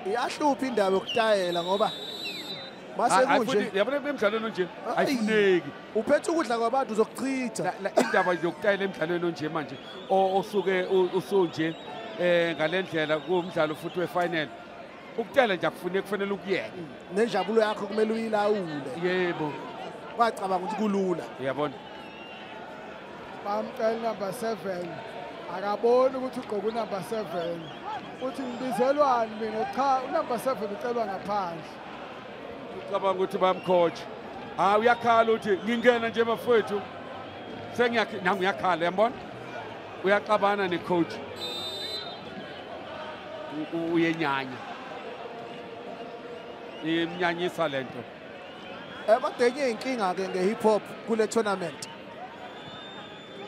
Iyahlupha indaba yokutayela ngoba mase kunje yabona emidlalweni nje ayifuneki. Uphethe ukudla kwabantu uzokuchitha. Indaba yokutayela emidlalweni nje manje osuke usunje ngalendlela kumdlalo futhi wefinal. Ukutayela nje akufuneki, kufanele ukuyeka. Nenjabulo yakho kumele uyilawule. Yebo. Wacabanga ukuthi kulula. Uyabona. Bamcela number 7 akaboni ukuthi ugqoka unumber 7 uthi ngibizelwani mina cha unumber 7 ucelwa ngaphandle. Ucabanga ukuthi bayamcoach. Ah uyakhala uthi ngingena nje bafowethu sengiyakhe nangu uyakhala uyambona uyaxabana necoach uyenyanya imnyanyisa lento. Kodwa enye inkinga ke nge-hip hop kule tournament.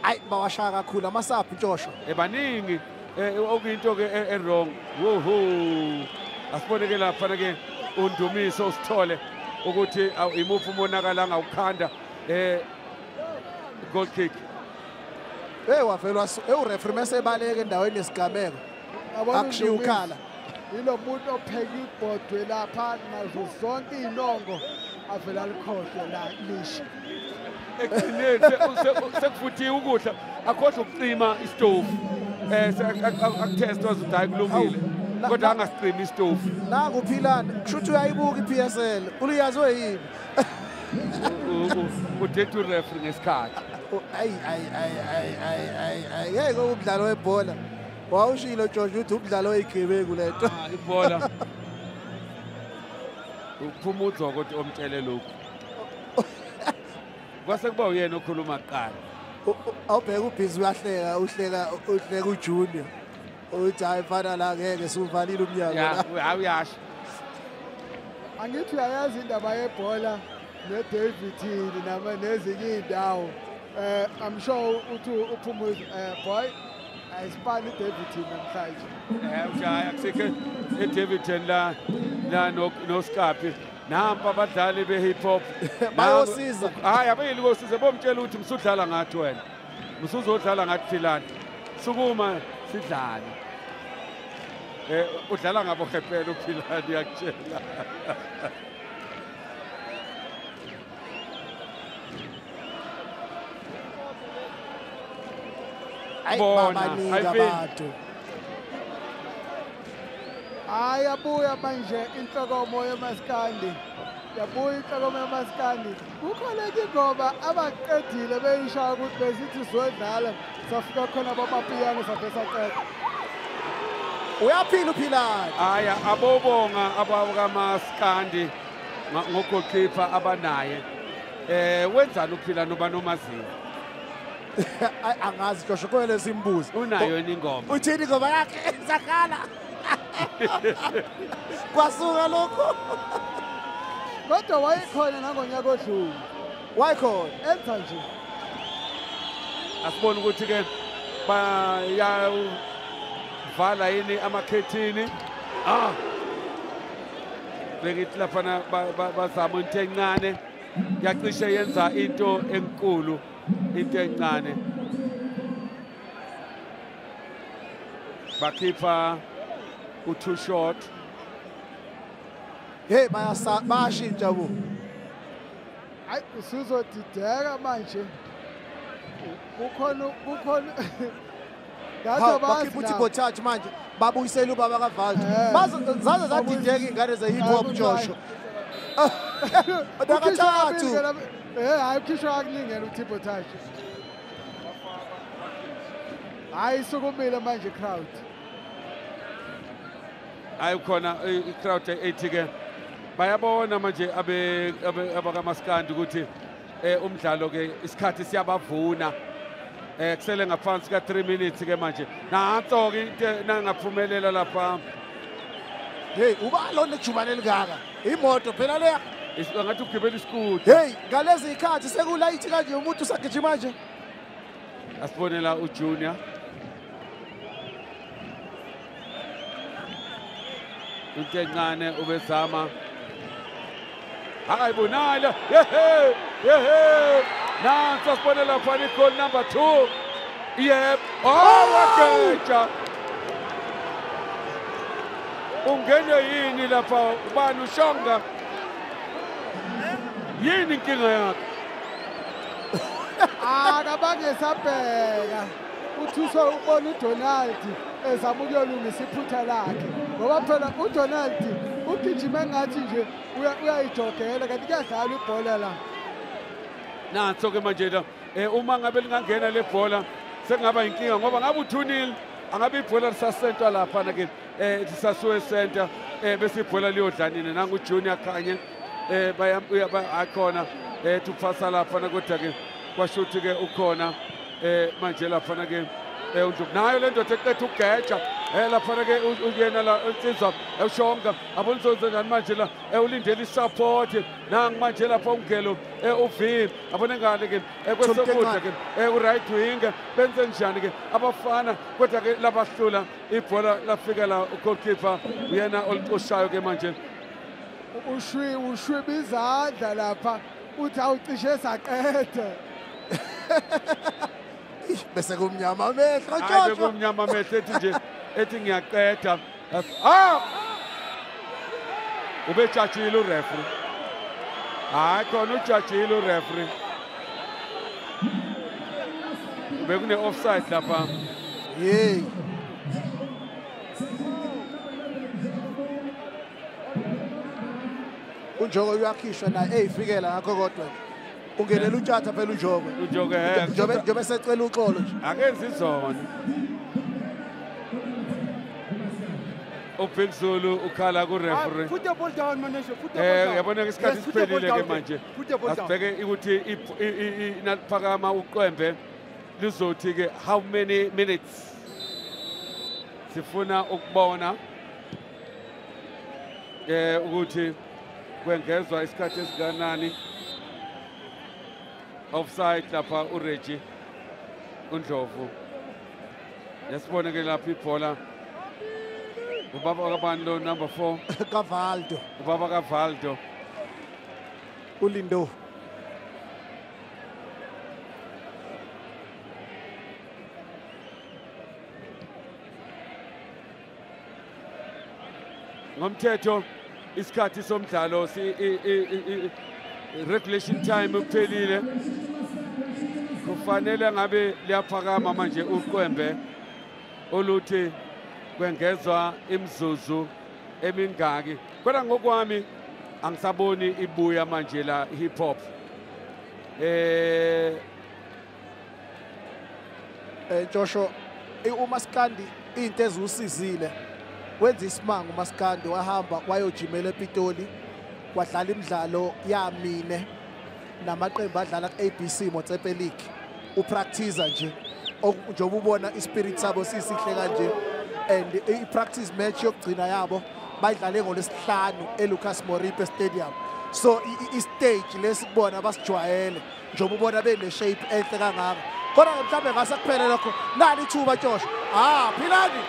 Ayi bawashaya kakhulu amasaphi Joshua. Baningi okuyinto ke e-wrong. Woho. Asibone ke lapha ke uNdumiso usithole ukuthi imuphi umonakala angawukhanda goal kick. Wavelwa ureferee mase ebaleke endaweni yesigameko. Akushiya ukhala. Yilo muntu opheka ibhodwe lapha nazo zonke inongo avela likhohlwe la lisha. Ekugcineni sekuvuthiwe ukudla akhohlwe ukucima isitofu. Akutest wazi hayi kulungile kodwa angasicimi isitofu. Nangu Philani kusho uyayibuka iPSL uliyaziwe yini? Udethu referee ngesikhathi. Ayi ayi ayi ayi ayi ayi ngeke umdlalo webhola. Wawushilo George uthi umdlalo weyigebengu lento. Ibhola. Uphumuzwa kodwa omtshele lokhu. Kwase kuba uyena okhuluma kuqala. Awubheka ubhizi uyahleka uhleka uhleka uJunior. Uthi hayi mfana la ngeke sivalile umnyango la. Ya uyasho. Angithi uyayazi indaba yebhola neDavid nama nezinye indawo. I'm sure uthi uphumuza boy ayisipani iDavid namhlanje. Ushaya akusikho eDavidton la la no Skapi. Nampa abadlali be-hip hop bayosiza. Hayi abayili kosiza bomtshela ukuthi msudlala ngathi wena. Msuzodlala ngathi Philani. Sukuma sidlale. Udlala ngabo ngempela uPhilani yakutshela. Ayi babaningi abantu. Ayabuya manje inhlokomo yemaskandi. Yabuya inhlokomo yemaskandi. Kukhona ingoma abaqedile beyishaya ukuthi besithi sizodlala safika khona bamapiyano sabe saqeda. Uyaphila uPhilani. Aya abobonga abakamaskandi ngogoalkeeper abanaye. Wenzani uPhilani uba nomaziyo? Angazi Joshua kumele simbuze. Unayo yini ingoma? Uthini ingoma yakhe sakhala? Kwasuka lokho. Kodwa wayekhona nangonyaka odlule. Wayekhona. Enza nje. Asibone ukuthi ke bayavala yini amakhethini. Bengithi laphana bazama into encane. Yacishe yenza into enkulu, into encane. Bakhipha u-two short. Hey bayashintsha bo. Hayi usuzodideka manje. Kukhona Bakhipha uTibo Touch manje babuyisela ubaba kaValdo. Zaze zadideka ingane ze hip hop Joshua. Nakathathu. Hayi ukhishwa akulingene uTibo Touch. Hayi sukumile manje crowd. Hayi khona i-crowd ethi ke bayabona manje abe abakamaskandi ukuthi umdlalo ke isikhathi siyabavuna. Kusele ngaphansi ka 3 minutes ke manje. Nanso ke into nangaphumelela lapha. Hey, uba lona ejubane elingaka. Imoto phela leya. Ngathi ugibela isikuta. Hey, ngalezi ikhathi sekulayithi kanje umuntu usagijima nje. Asibonela uJunior. Into encane ubezama. Akayibonala. Yehe! Yehe! Nanso sibonela phana goal number 2. Yep. Oh, wageja. Ungene yini lapha ubani uShonga? Yini inkinga yakhe? Akabange sabheka. Uthuswa ubona uDonald ezama ukuyolungisa iphutha lakhe. Ngoba phela uDonald ugijima ngathi nje uyayijogela kanti kuyadlalwa ibhola la. Nanso ke manje la uma ngabe lingangena le bhola sekungaba inkinga ngoba ngabe u2-0 angabe ibhola lisasentwa lapha ke lisasuwe center bese ibhola liyodlanini nangu Junior Khanye akhona tuphasa lapha kodwa ke kwashuthi ke ukhona manje lapha ke uNdlovu nayo le ndoda eqetha ugeja lapha ke uyena la insizwa uShonga abonizonze njani manje la ulindele isupport nangu manje lapha ungelo uV abone ngale ke kwesokudla ke u-right wing benze njani ke abafana kodwa ke labahlula ibhola lafika la ugoalkeeper uyena olicoshayo ke manje ushwiba izandla lapha uthi awucishe saqede. Bese kumnyama amehlo Joshua. Kumnyama amehlo ethi nje ethi ngiyaqeda. Ubejajile ureferee. Hayi khona ujajile ureferee. Bekune offside lapha. Yey. uNjoko uyakhishwa naye eyifikela ngakho kodwa ungenela uTshatha phela uNjoko. uNjoko njobe secela uxolo nje. Akenzi izona. uBig Zulu ukhala ku referee. Put the ball down manager, put the ball down. Yabona isikhathi siphelile ke manje. Asibheke ukuthi naliphakama uqwembe lizothi ke how many minutes. Sifuna ukubona ukuthi kwengezwa isikhathi esikanani. Offside lapha uReggie uNdlovu. Yasibona ke lapha ibhola. Ubaba kabani lo number 4? Kavaldo. Ubaba kaValdo. uLindo. Ngomthetho isikhathi somdlalo si regulation time uphelile. Kufanele ngabe liyaphakama manje uqwembe oluthi kwengezwa imizuzu emingaki. Kodwa ngokwami angisaboni ibuya manje la hip hop. Joshua, uMaskandi into ezusizile. Wenza isimanga uMaskandi wahamba wayojimela ePitoli wadlala imidlalo yamine namaqembu adlala ku-ABC Motsepe League. Upractice nje njengoba ubona ispirit sabo sisihle kanje. And i-practice match yokugcina yabo bayidlale ngolwesihlanu eLucas Moripe Stadium. So i-stage lesikubona basijwayele njengoba ubona bene shape enhle kangaka. Kodwa mhlawumbe ngase kuphele lokho nali ithuba Josh. Philani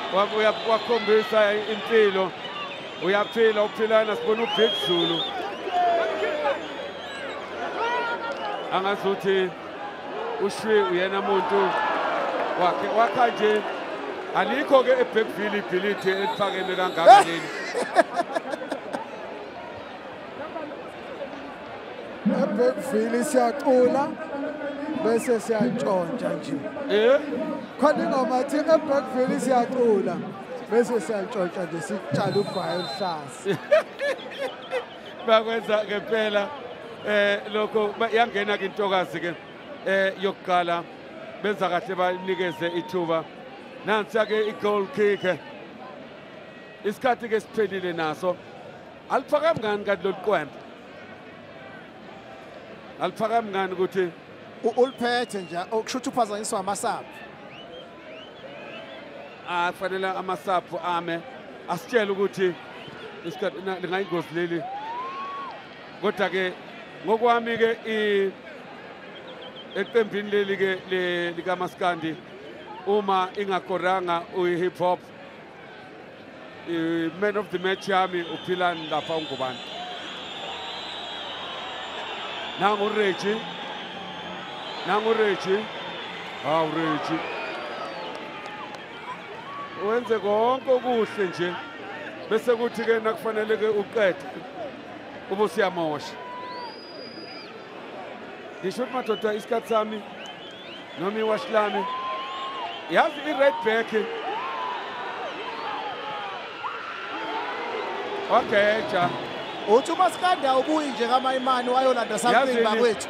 wakhombisa impilo. Uyaphila uphilana sibona uBig Zulu. Angazuthi ushwi uyena umuntu wakhe wakha nje. Alikho ke eBergville ibhilidi eliphakeme kangaka leli. eBergville siyacula Bese siyantshontsha nje. Khona ingoma ethi eBergville siyacula bese siyantshontsha nje sitshala ugwayi oluhlaza. Bakwenza ngempela lokho yangena ke intokazi ke yokuqala benza kahle banikeze ithuba. Nansi ke i-goal kick. Isikhathi ke siphelile naso. Aliphakami ngani kanti lolu qwembe? Aliphakami ngani ukuthi uliphethe nje okusho ukuthi uphazanyiswa amasaphu. Afanele amasaphu ame asitshele ukuthi isikhathi lingayingozi leli. Kodwa ke ngokwami ke eqembini leli ke likaMaskandi uma ingakoranga uyi-hip hop man of the match yami uPhilani lapha uNgubane. Nangu Reggie. Nangu Reggie. Hawu Reggie. Wenze konke okuhle nje bese kuthi ke nakufanele ke uqede ubusiyamosha. Ngisho ukuthi madoda isikhathi sami noma iwashi lami yazi i-right back wageja. Uthi uMaskandi awubuyi nje kaMayimani wayolanda something bakwethu.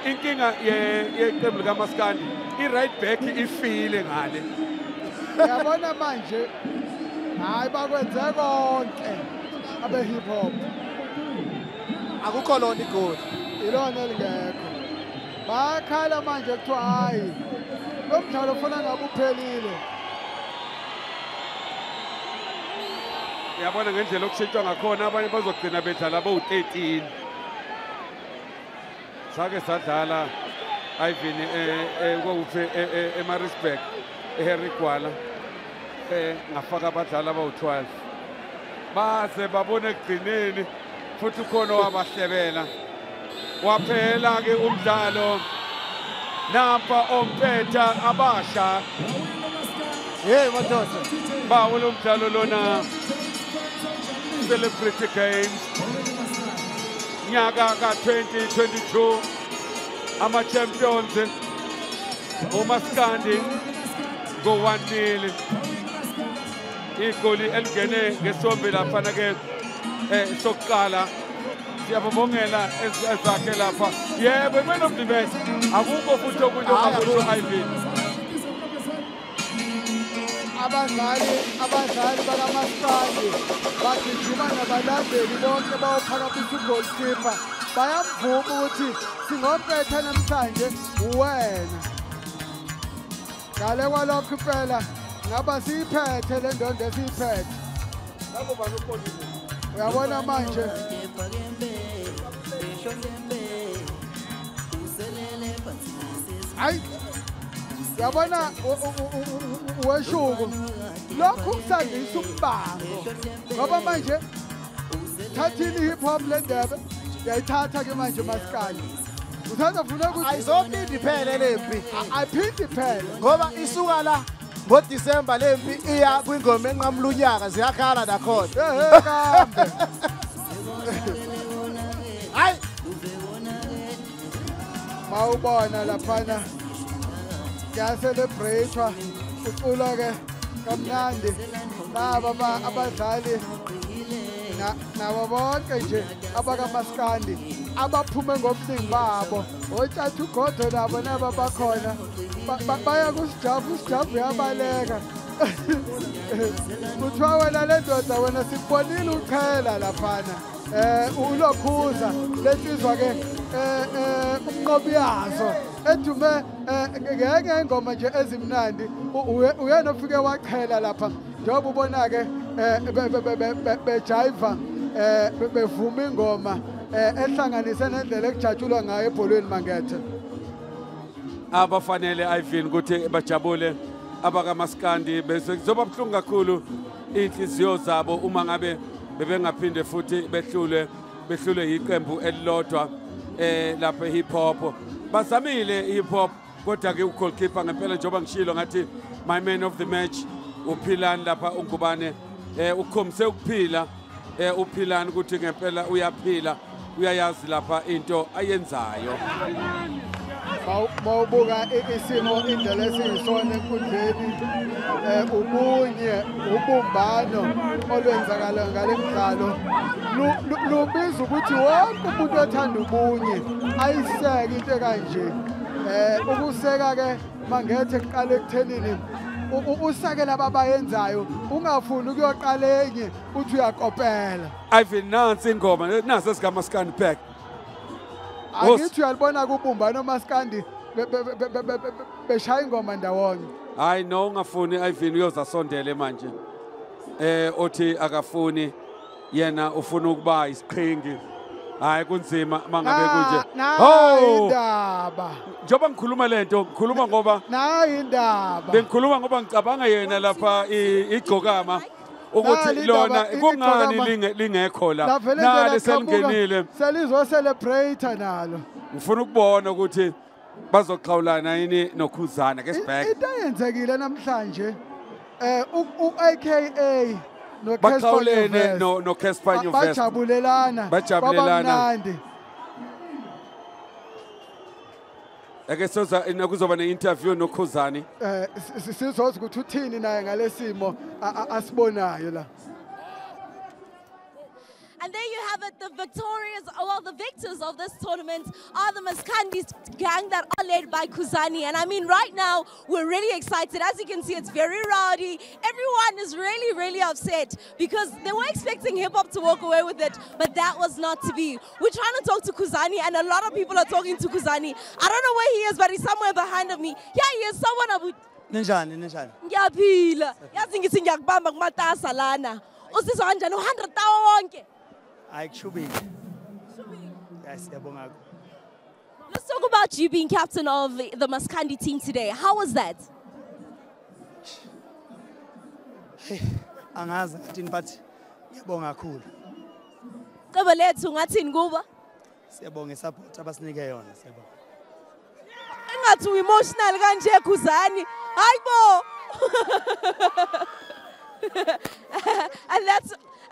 Inkinga yeqembu likaMaskandi i-right back ifile ngale. Uyabona manje hayi bakwenze konke abe hip hop. Akukho lona igoli. Ilona elingekho. Bayakhala manje kuthiwa hayi lo mdlalo ufuna ngabe uphelile. Uyabona ngendlela okushintshwa ngakhona abanye bazogcina bedlala bowu-13. Sake sadlala Ivan kwakuphi eMaritzburg eHarry Gwala ngafaka abadlali abawu-12. Baze babone ekugcineni futhi ukhona wabahlebela. Waphela ke umdlalo. Nampa ompetha abasha. Hey madoda. Bawo lo mdlalo lona Celebrity Games nyaka ka-2022 ama champions uMaskandi ngo-1-0. Igoli elingene ngesombe laphana ke sokuqala. Siyababongela ezakhe lapha. Yebo, man of the match. Akukho futhi okunye ongakusho Ivan. Abadlali bakaMaskandi bagijima nabalandeli bonke bawuphakamisa ugoalkeeper. Bayamvuma ukuthi singompetha namhlanje wena. Ngale kwalokho impela ngaba siyiphethe le ndondo esiyiphethe. Uyabona manje hayi uyabona weshuku lokhu kusandisa umbango ngoba manje thathile i-hip hop le ndebe yayithatha ke manje Maskandi. Uthanda funa ukuthi ayizophinde iphele lempi. Ayiphinde iphele ngoba isuka la ngoDisemba lempi iya kwingoma enqamula unyaka ziyakhala nakhona. Kambe. Hayi mawubona laphana kuyacelebrate-wa ucula ke kamnandi laba abadlali nabo bonke nje abakaMaskandi abaphume ngobuningi babo otshatha ugodo nabo naba bakhona baya kusijavu usijavu uyabaleka. Kuthiwa wena le ndoda wena sikubonile uqhela laphana ulokhuza lensizwa ke umnqobi yazo edume ngenye ingoma nje ezimnandi uyena ofike waqhela lapha njengoba ubona ke bejayiva bevuma ingoma ehlanganise nendlela ekujatshulwa ngayo ebholweni Mangethe. Abafanele Ivan ukuthi bajabule abakaMaskandi bese kuzoba buhlungu kakhulu inhliziyo zabo uma ngabe bebengaphinde futhi behlulwe iqembu elilodwa lapha hip hop. Bazamile hip hop kodwa ke ugoalkeeper ngempela njengoba ngishilo ngathi my man of the match uPhilani lapha uNgubane ukhombise ukuphila uPhilani ukuthi ngempela uyaphila uyayazi lapha into ayenzayo. Mawubuka isimo indlela esiyisona enkundleni, ubunye, ubumbano olwenzakala ngale mdlalo lubiza ukuthi wonke umuntu othanda ubunye ayiseke into kanje. Ukuseka ke mangethe kuqala ekuthenini usake laba abayenzayo, ungafuni ukuyoqala enye uthi uyakopela. Ivan, nansi ingoma, nasi esikaMaskandi back. Angithi uyalibona kubumbano Maskandi beshaya ingoma ndawonye. Hayi no, ungafuni Ivan uyozasondele manje. Othi akafuni yena ufuna ukuba isiqhingi. Hayi kunzima mangabe kunje. Oh, indaba. Njengoba ngikhuluma lento, ngikhuluma ngoba nayi indaba. Bengikhuluma ngoba ngicabanga yena lapha igcokama ukuthi lona kungani lingekho la. Nale selingenile. Selizo celebrate nalo. Ngifuna ukubona ukuthi bazoxhawulana yini noKhuzana ke sibheke. Into eyenzekile namhlanje u-AKA no baxhawulene no Cassper Nyovest. Bajabulelana. Bajabulelana. Ake soza kuzoba ne-interview noKhuzani. Sizoza ukuthi uthini naye ngalesimo asibonayo la. And there you have it, the victorious, well, the victors of this tournament are the Maskandi gang that are led by Khuzani. And I mean, right now, we're really excited. As you can see, it's very rowdy. Everyone is really, really upset because they were expecting hip-hop to walk away with it, but that was not to be. We're trying to talk to Khuzani, and a lot of people are talking to Khuzani. I don't know where he is, but he's somewhere behind of me. Yeah, he is someone. Ninjani, ninjani. Ngiyaphila. Yazi ngithi ngiyakubamba kumatasa lana. Usizwa kanjani 100,000 wonke? Ayikushubile. Yes, siyabonga. Let's talk about you being captain of the Maskandi team today. How was that? Hey, angazi ngathini but ngiyabonga kakhulu. Cebo lethu ngathini kuba? Siyabonga isupport abasinike yona, siyabonga. Engathi u-emotional kanje Khuzani. Hayibo.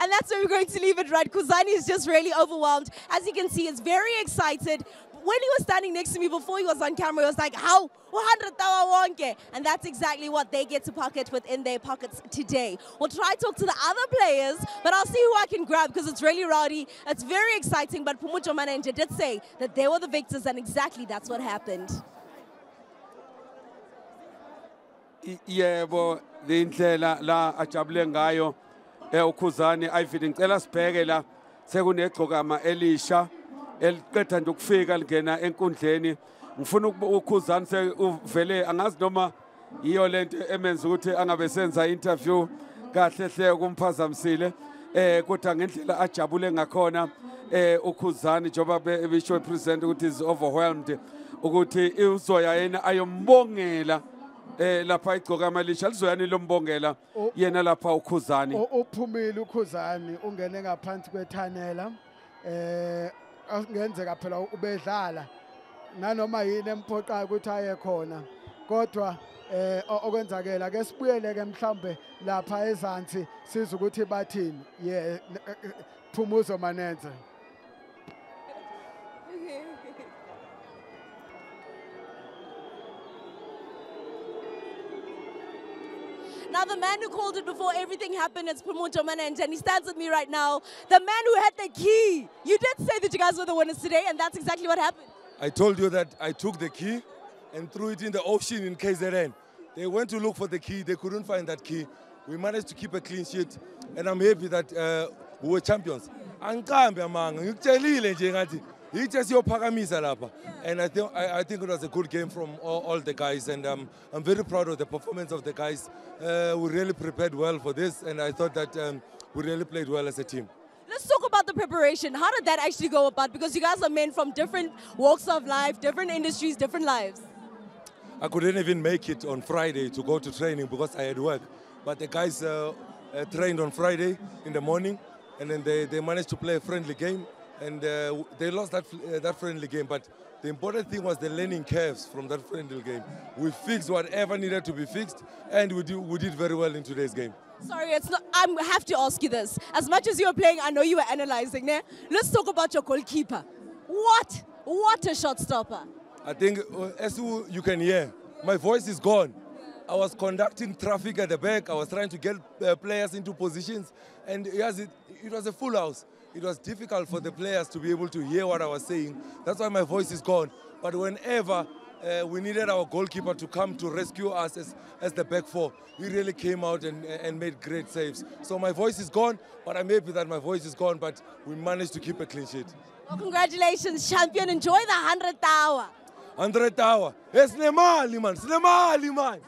And that's where we're going to leave it, right? Khuzani is just really overwhelmed. As you can see, he's very excited. When he was standing next to me before he was on camera, he was like, how? 100,000. And that's exactly what they get to pocket within their pockets today. We'll try to talk to the other players, but I'll see who I can grab because it's really rowdy. It's very exciting, but Pumujo Manenja did say that they were the victors, and exactly that's what happened. Yebo, indlela la ajabule ngayo uKhuzani. Ivan, ngicela sibheke la sekunegcokama elisha eliqeda nje ukufika lingena enkundleni. Ngifuna uKhuzani uvele, angazi noma yiyo lento emenza ukuthi angabe senza interview kahle hle kumphazamisile, kodwa ngendlela ajabule ngakhona uKhuzani, njengoba ebisho present ukuthi is overwhelmed ukuthi uzoya yena ayombongela lapha igcokama elisha lizoyani lombongela yena lapha uKhuzani. Uphumile uKhuzani, ungene ngaphansi kwethanela. Angenzeka phela ubedlala nanoma yini emphoqayo ukuthi aye khona, kodwa okwenzakela ke sibuyele ke mhlambe lapha ezansi siza ukuthi bathini. Ye Phumuzo Manenza. Now, the man who called it before everything happened is Pumujo Manenja, and he stands with me right now. The man who had the key. You did say that you guys were the winners today, and that's exactly what happened. I told you that I took the key and threw it in the ocean in KZN. They went to look for the key. They couldn't find that key. We managed to keep a clean sheet, and I'm happy that we were champions. Angiqambi amanga, ngikutshelile nje ngathi yithi siyophakamisa lapha. And I think it was a good game from all the guys, and I'm very proud of the performance of the guys. We really prepared well for this, and I thought that we really played well as a team. Let's talk about the preparation. How did that actually go about? Because you guys are men from different walks of life, different industries, different lives. I couldn't even make it on Friday to go to training because I had work. But the guys trained on Friday in the morning, and then they managed to play a friendly game, and they lost that friendly game. But the important thing was the learning curves from that friendly game. We fixed whatever needed to be fixed, and we did very well in today's game. Sorry, it's not, I have to ask you this. As much as you were playing, I know you were analyzing. Ne? Let's talk about your goalkeeper. What a shot stopper. I think, as you can hear, my voice is gone. I was conducting traffic at the back. I was trying to get players into positions. And yes, it was a full house. It was difficult for the players to be able to hear what I was saying. That's why my voice is gone. But whenever we needed our goalkeeper to come to rescue us as the back four, he really came out and made great saves. So my voice is gone, but I'm happy that my voice is gone, but we managed to keep a clean sheet. Well, congratulations, champion. Enjoy the 100th hour. 100th hour. It's Nemali, man. It's Nemali, man.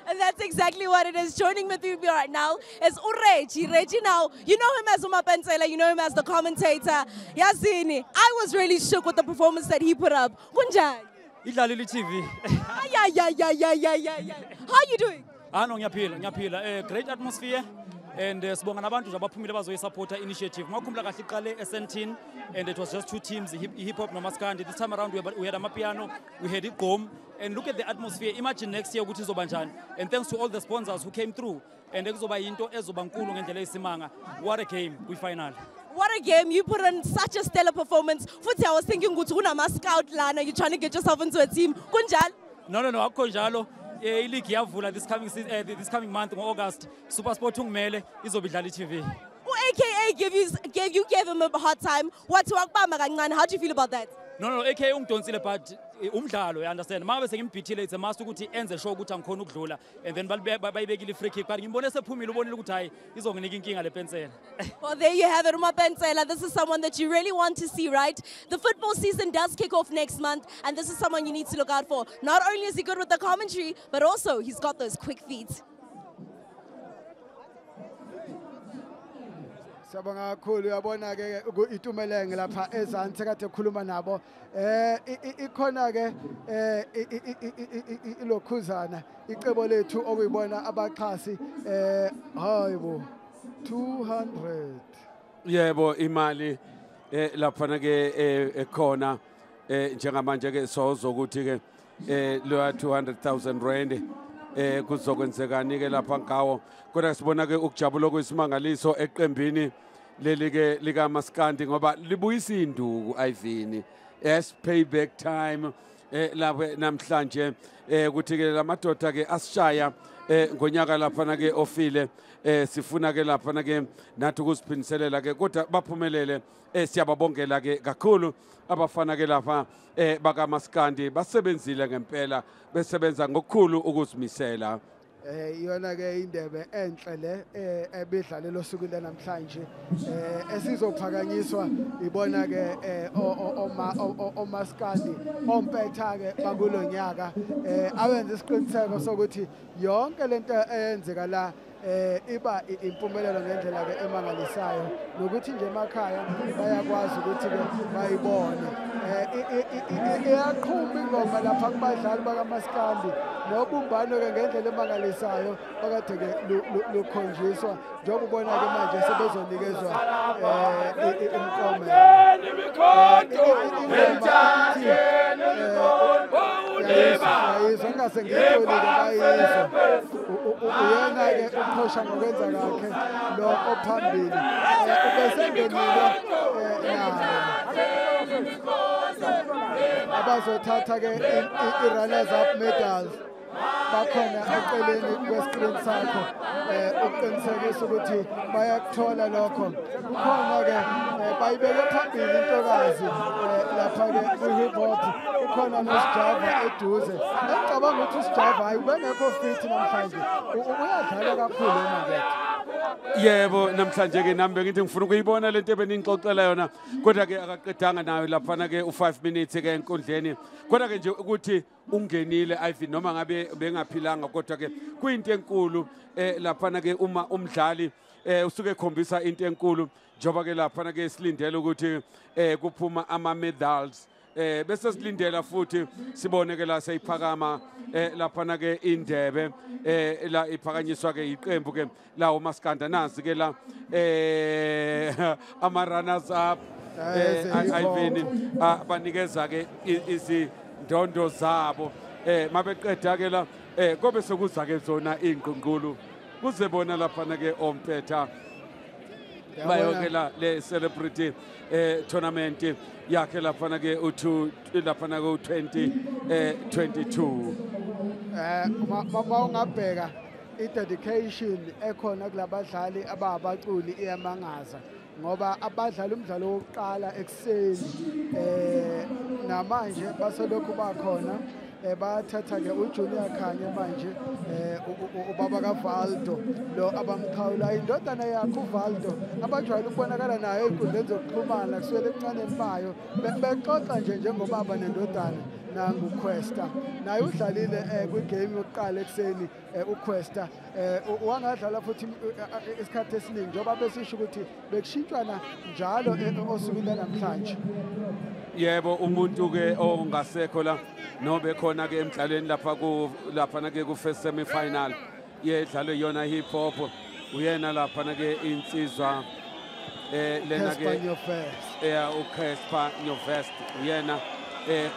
And that's exactly what it is. Joining with me right now is Ureji. Reggie now, you know him as Umapensela, you know him as the commentator. Yazini, I was really shook with the performance that he put up. Kunjani? Idlalile TV. Yeah. How are you doing? Ah, no, ngiyaphila. Great atmosphere. And sibonga nabantu nje abaphumile bazoyisupporta initiative. Ngakhumbula kahle iqale eSentini and it was just two teams, hip hop nomaskandi. This time around we had amapiano, we had igqom, and look at the atmosphere. Imagine next year ukuthi izoba njani. And thanks to all the sponsors who came through. And kuzoba into ezoba nkulu ngendlela esimanga. What a game kwi final. What a game. You put on such a stellar performance. Futhi I was thinking ukuthi kunama scout lana, you're trying to get yourself into a team. Kunjalo? No, akukho njalo. Ileague iyavula this coming month in August. SuperSport ungimele izobe idlala i-TV. AKA gave him a hard time. Wathi wakubamba kancane. How do you feel about that? No, AKA ungidonsile but umdlalo, you understand. Mangabe sengimbhithile it's a must ukuthi enze sure ukuthi angikhona ukudlula and then bayibekile free kick but ngimbone sephumile ubonile ukuthi hayi izonginika inkinga le pensela. Well, there you have it, Umapensela. This is someone that you really want to see, right? The football season does kick off next month, and this is someone you need to look out for. Not only is he good with the commentary, but also he's got those quick feet. Siyabonga kakhulu, uyabona ke Itumeleng lapha ezansi kade ekhuluma nabo. Ikhona ke ilokhuzana icebo lethu okuyibona abaxhasi hayibo 200. Yebo, imali laphana ke ekhona njengamanje ke sozokuthi ke lo 200,000 rand kuzokwenzekani ke lapha ngawo. Kodwa sibona ke ukujabula kwesimangaliso eqembini leli ke lika Maskandi ngoba libuyisa induku Ivini. Yes, payback time lapha namhlanje ukuthi ke lamadoda ke asishaya ngonyaka laphana ke ofile sifuna ke laphana ke nathi ukuziphiniselela ke kodwa baphumelele. Siyababongela ke kakhulu abafana ke lapha bakaMaskandi, basebenzile ngempela, besebenza ngokukhulu ukuzimisela. Iyona ke indebe enhle le ebidlalelo osukwini namhlanje esizophakanyiswa ibona ke omaskandi ompetha ke bakulonyaka awenze isiqiniseko sokuthi yonke lento eyenzeka la iba impumelelo ngendlela ke emangalisayo nokuthi nje emakhaya bayakwazi ukuthi ke bayibone. Iyaqhuma ingoma lapha kubadlali bakaMaskandi nobumbano ke ngendlela emangalisayo bakade ke lukhonjiswa njengoba ubona ke manje sebezonikezwa imiklomelo. Bayizwa ngase ngiyitholile bayizwa uyena ke uqhosha ngokwenza kakhe lo ophambili ubesengenile abazothatha ke i-runners up medals bakhona eceleni kwe-screen sakho ukuqinisekisa ukuthi bayakuthola lokho. Kukhona ke bayibeke phambili intokazi lapha ke kwi-hip hop, ukhona noSijava eduze. Ngicabanga ukuthi uSijava hayi ubengekho fit namhlanje, uyadlala kakhulu emakethe. Yebo, namhlanje ke nami bengithi ngifuna ukuyibona lento ebeningixoxela yona kodwa ke akaqedanga nayo laphana ke u5 minutes ke enkundleni. Kodwa ke nje ukuthi ungenile Ivy noma ngabe bengaphilanga kodwa ke kuyinto enkulu laphana ke uma umdlali usuke ekhombisa into enkulu njengoba ke laphana ke silindele ukuthi kuphuma ama medals bese silindela futhi sibone ke la seyiphakama laphana ke indebe la iphakanyiswa ke iqembu ke la uMaskanda. Nazi ke la ama runners up Ivini banikeza ke izindondo zabo mabeqeda ke la kobe sekuza ke zona ingqungqulu kuze bona laphana ke ompetha. Bayoke la le celebrity tournament yakhe laphana ke u2 laphana ku 2022. Ma ungabheka i-dedication ekhona kulabadlali ababaculi iyamangaza ngoba abadlali umdlalo wokuqala ekuseni namanje baselokhu bakhona bathatha ke uJunior Khanye manje ubaba kaValdo lo abamxhawula indodana yakhe uValdo abajwayele ukubonakala nayo ey'nkundleni zokuxhumana kusukela ebuncaneni bayo bexoxa nje njengobaba nendodana. Nangu Questa naye udlalile kwigame yokuqala ekuseni uQuesta wangadlala futhi isikhathi esiningi njengoba besisho ukuthi bekushintshwana njalo osukwini namhlanje. Yebo, umuntu ke ongasekho la nobe khona ke emdlalweni lapha ku laphana ke ku first semi final yedlalwe yona hip hop uyena laphana ke insizwa lena ke uCasper Nyovest uyena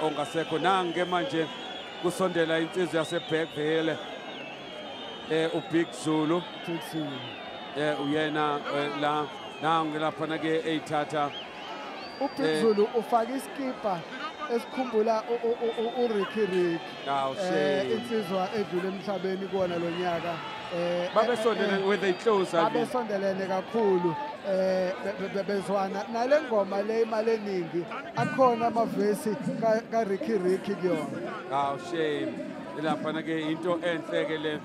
ongasekho. Nange manje kusondela insizwa yaseBergville uBig Zulu uyena la nange laphana ke eyithatha uBig Zulu ufaka iskipa esikhumbula uRicky Rick insizwa edlule emhlabeni kuwona lo nyaka. Babesondelene with they close babesondelene kakhulu bezwana nale ngoma le imali eningi akhona amavesi ka Ricky Rick kuyona. Aw shame laphana ke into enhle ke le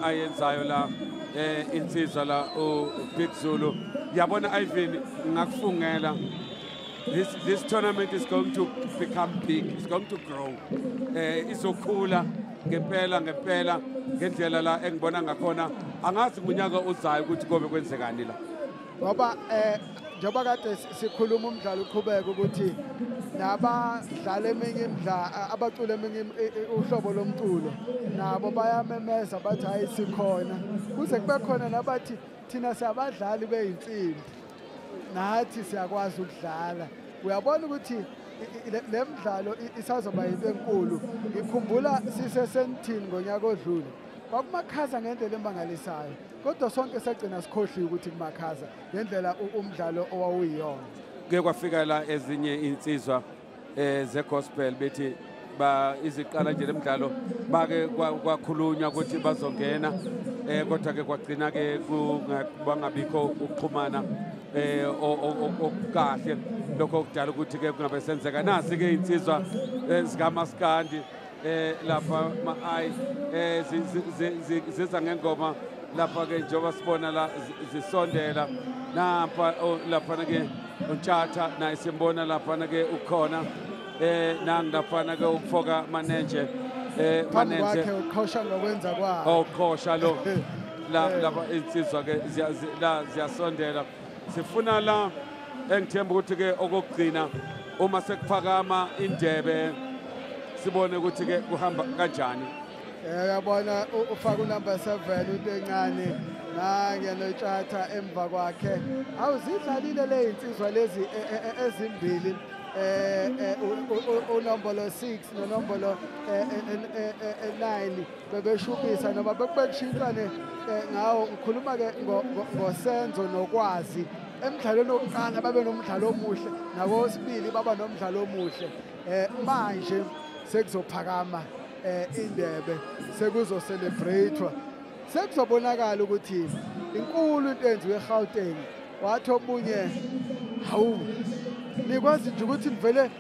ayenzayo la insizwa la uBig Zulu. Yabona Ivan, ngakufungela this tournament is going to become big, it's going to grow. Izokhula ngempela ngempela ngendlela la engibona ngakhona. Angazi ngonyaka ozayo ukuthi kobe kwenzekani la. Ngoba njengoba kade sikhuluma umdlalo uqhubeka ukuthi nabadlala eminye imidlalo abacula eminye uhlobo lomculo nabo bayamemeza bathi hayi sikhona, kuze kube khona nabathi thina siyabadlali beyinsimbi nathi siyakwazi ukudlala. Uyabona ukuthi le mdlalo isazoba yinto enkulu. Ngikhumbula sisesentini ngonyaka odlule kwakumakhaza ngendlela emangalisayo, kodwa sonke sagcina sikhohliwe ukuthi kumakhaza ngendlela umdlalo owawuyiyona. Kuye kwafika la ezinye insizwa ze-gospel bethi ba iziqala nje lemidlalo bake kwakhulunywa ukuthi bazongena kodwa ke kwagcina ke bangabikho ukuxhumana okukahle. Lokho kudala ukuthi ke kungabe senzeka. Nasi ke insizwa zikaMaskandi lapha ma-ayi ziza ngengoma lapha ke njengoba sibona la zisondela nampa laphana ke uNtshatha naye simbona laphana ke ukhona nangi laphana ke umfoka Manenje Manenje uqhosha ngokwenza kwakhe oqhosha lo lapha insizwa ke la ziyasondela. Sifuna la engithemba ukuthi ke okugcina uma sekuphakama indebe sibone ukuthi ke kuhamba kanjani. Uyabona ufaka unumber 7 into encane nange noTshatha emva kwakhe. Awuzidlalile le insizwa lezi ezimbili unombolo 6 nonombolo 9 bebeshubisa noma bekushintshane ngawo. Ngikhuluma ke ngoSenzo noKwazi. Emdlalweni wokuqala babe nomdlalo omuhle nakowesibili baba nomdlalo omuhle. Manje sekuzophakama indebe, sekuzo-celebrate-wa, sekuzobonakala ukuthi inkulu into enziwe eGauteng. Wathi omunye hawu nikwazi nje ukuthi nivele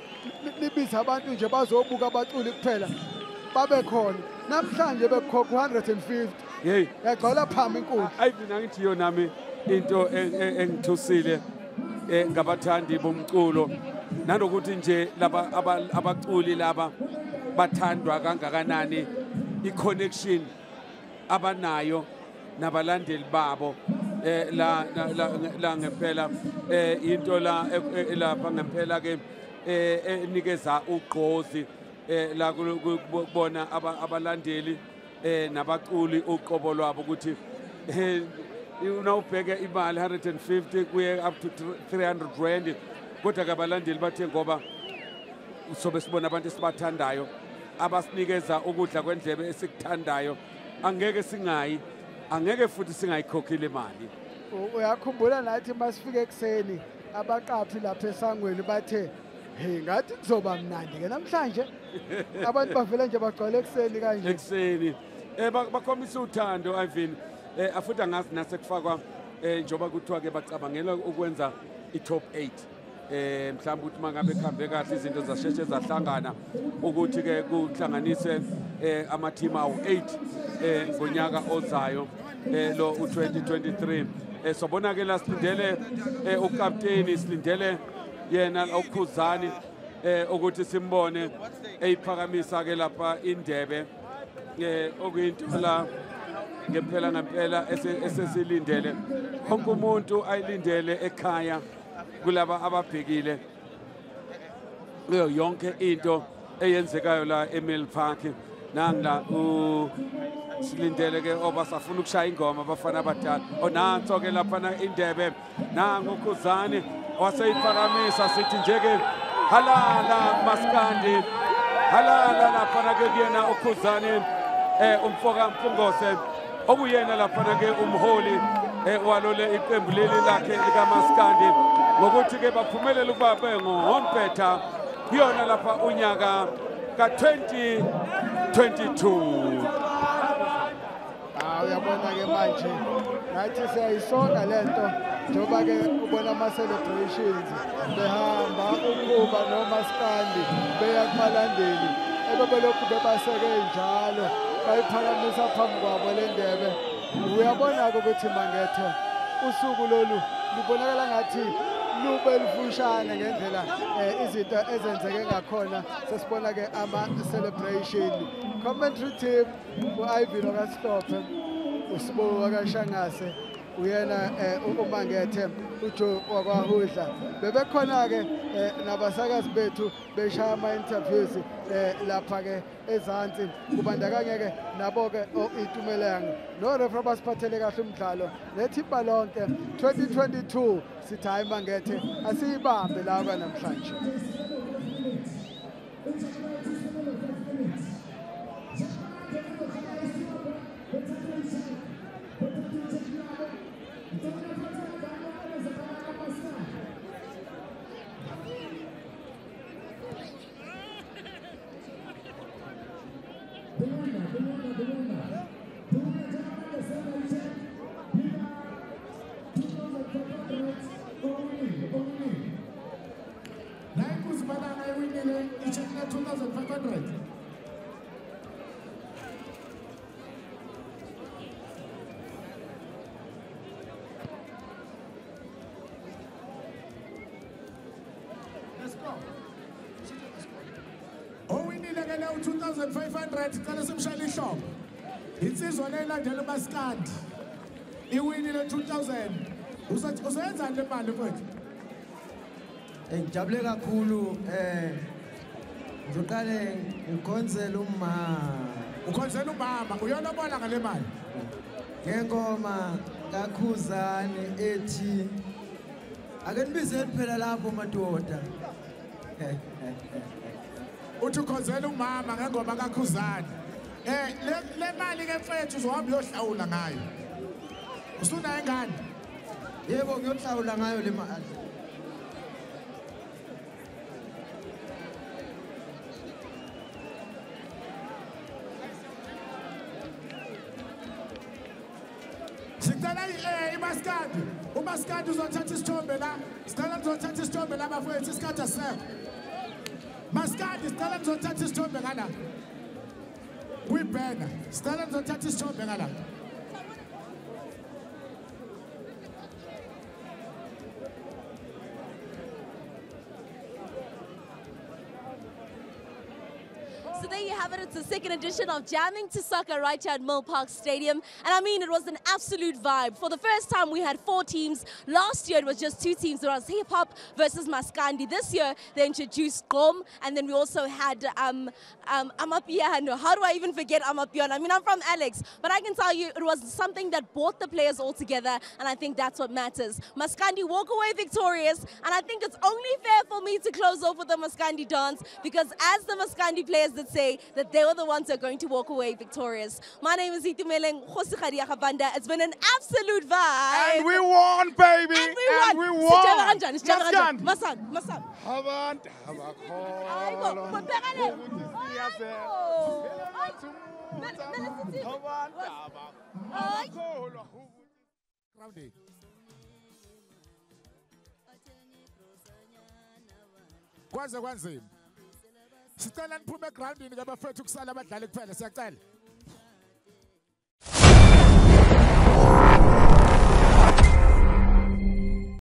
nibize abantu nje bazobuka abaculi kuphela babe khona. Namhlanje bekukhokha 150. Hey, yagcwala phama inkundla. Ayi mina ngithi yona nami into engithusile ngabathandi bomculo nanokuthi nje laba abaculi laba bathandwa kangakanani, i-connection abanayo nabalandeli babo la la ngempela into la lapha ngempela ke enikeza ugqozi la kubona abalandeli nabaculi uqobo lwabo ukuthi unawubheke imali 150 kuye up to 300 rand, kodwa ke abalandeli bathe ngoba sobe sibona abantu esibathandayo abasinikeza ukudla kwendlebe esikuthandayo, angeke singayi, angeke futhi singayikhokhile imali. Uyakhumbula nathi masifike ekuseni abaqaphi lapha esangweni bathe hey, ngathi kuzoba mnandi ke namhlanje. Abantu bavela nje bagcwele ekuseni kanje. Ekuseni. Bakhombisa uthando Ivan. Afuthi angazi nasekufakwa njoba kuthiwa ke bacabangela ukwenza i-top 8. Mhlawumbe ukuthi mangabe kuhambe kahle izinto zasheshe zahlangana ukuthi ke kuhlanganise ama-team awu-8 ngonyaka ozayo lo u-2023. Sobona ke la silindele ukapteni, silindele yena uKhuzani ukuthi simbone eyiphakamisa ke lapha indebe okuyinto la ngempela ngempela esesilindele wonke umuntu ayilindele ekhaya kulaba ababhekile kuyo yonke into eyenzekayo la eMill Park. Nangla silindele ke obasafuna ukushaya ingoma abafana abadala. Onanso ke lapha indebe nangu uKhuzani waseyiphakamisa sithi nje ke halala maskandi, halala lapha ke kuyena uKhuzani umfoka Mpungose okuyena lapha ke umholi walole iqembu leli lakhe likaMaskandi ngokuthi ke baphumelela ukuba bengohompetha kuyona lapha unyaka ka-2022. Uyabona ke manje nathi siyayisonga lento njengoba ke ubona ama-celebrations behamba ukuba nomaskandi beya kubalandeli ebebelokhu bebaseke njalo bayiphakamisa phambi kwabo le ndebe. Uyabona-ke ukuthi Mangethe usuku lolu lubonakala ngathi lube lufushane ngendlela izinto ezenzeke ngakhona. Sesibona-ke ama-celebration. Commentary team u-Ivan wakaSihlophe, uSibo wakaShangase, uyena uMangethe, uJoe wakwaHudla. Bebekhona-ke nabasakazi bethu beshaya ama-interviews lapha-ke ezansi, kubandakanye-ke nabo-ke o-Itumeleng no-referee abasiphathele kahle umdlalo nethimba lonke. 2022 sithi hhayi Mangethe asiyibambe la kwanamhlanje. Ichekile 2500. Let's go. Owinile ke leyo 2500 sicela simshayele ihlobo. Insizwa le ilandela uMaskandi. Iwinile 2000. Uzoyenza nje imali mfowethu? Ngijabule kakhulu ngizoqale ngikhonzele umama. Ukhonzele umama, uyolobola ngale mali. Ngengoma kaKhuzani ethi ake nibizeni phela lapho madoda. Uthi ukhonzele umama ngengoma kaKhuzani. Le mali ke mfethu uzohamba uyohlawula ngayo. Usunayo ingane? Yebo, ngiyohlawula ngayo le mali. Sicela iMaskandi, uMaskandi uzothatha isithombe la. Sicela nizothatha isithombe la bafowethu, isikhathi asisekho. Maskandi, sicela nizothatha isithombe ngala. Kuyibhena, sicela nizothatha isithombe ngala. So there you have it. It's the second edition of Jamming to Soccer right here at Mill Park Stadium. And I mean, it was an absolute vibe. For the first time, we had 4 teams. Last year, it was just 2 teams. It was Hip Hop versus Maskandi. This year, they introduced Gqom, and then we also had Amapiano. How do I even forget Amapiano? I mean, I'm from Alex, but I can tell you it was something that brought the players all together, and I think that's what matters. Maskandi walk away victorious, and I think it's only fair for me to close off with the Maskandi dance, because as the Maskandi players did say, say that they were the ones that are going to walk away victorious. My name is Itumeleng Kgosigadi Gabanda. It's been an absolute vibe. And we won, baby. And we won. And we won. Sijaba kanjani? Sijaba kanjani? Masan, masan. Abantu Hayibo, bhekane. Hayi. Kwaze kwanzima. Sicela niphume egroundini ke bafethu kusala abadlali kuphela siyacela.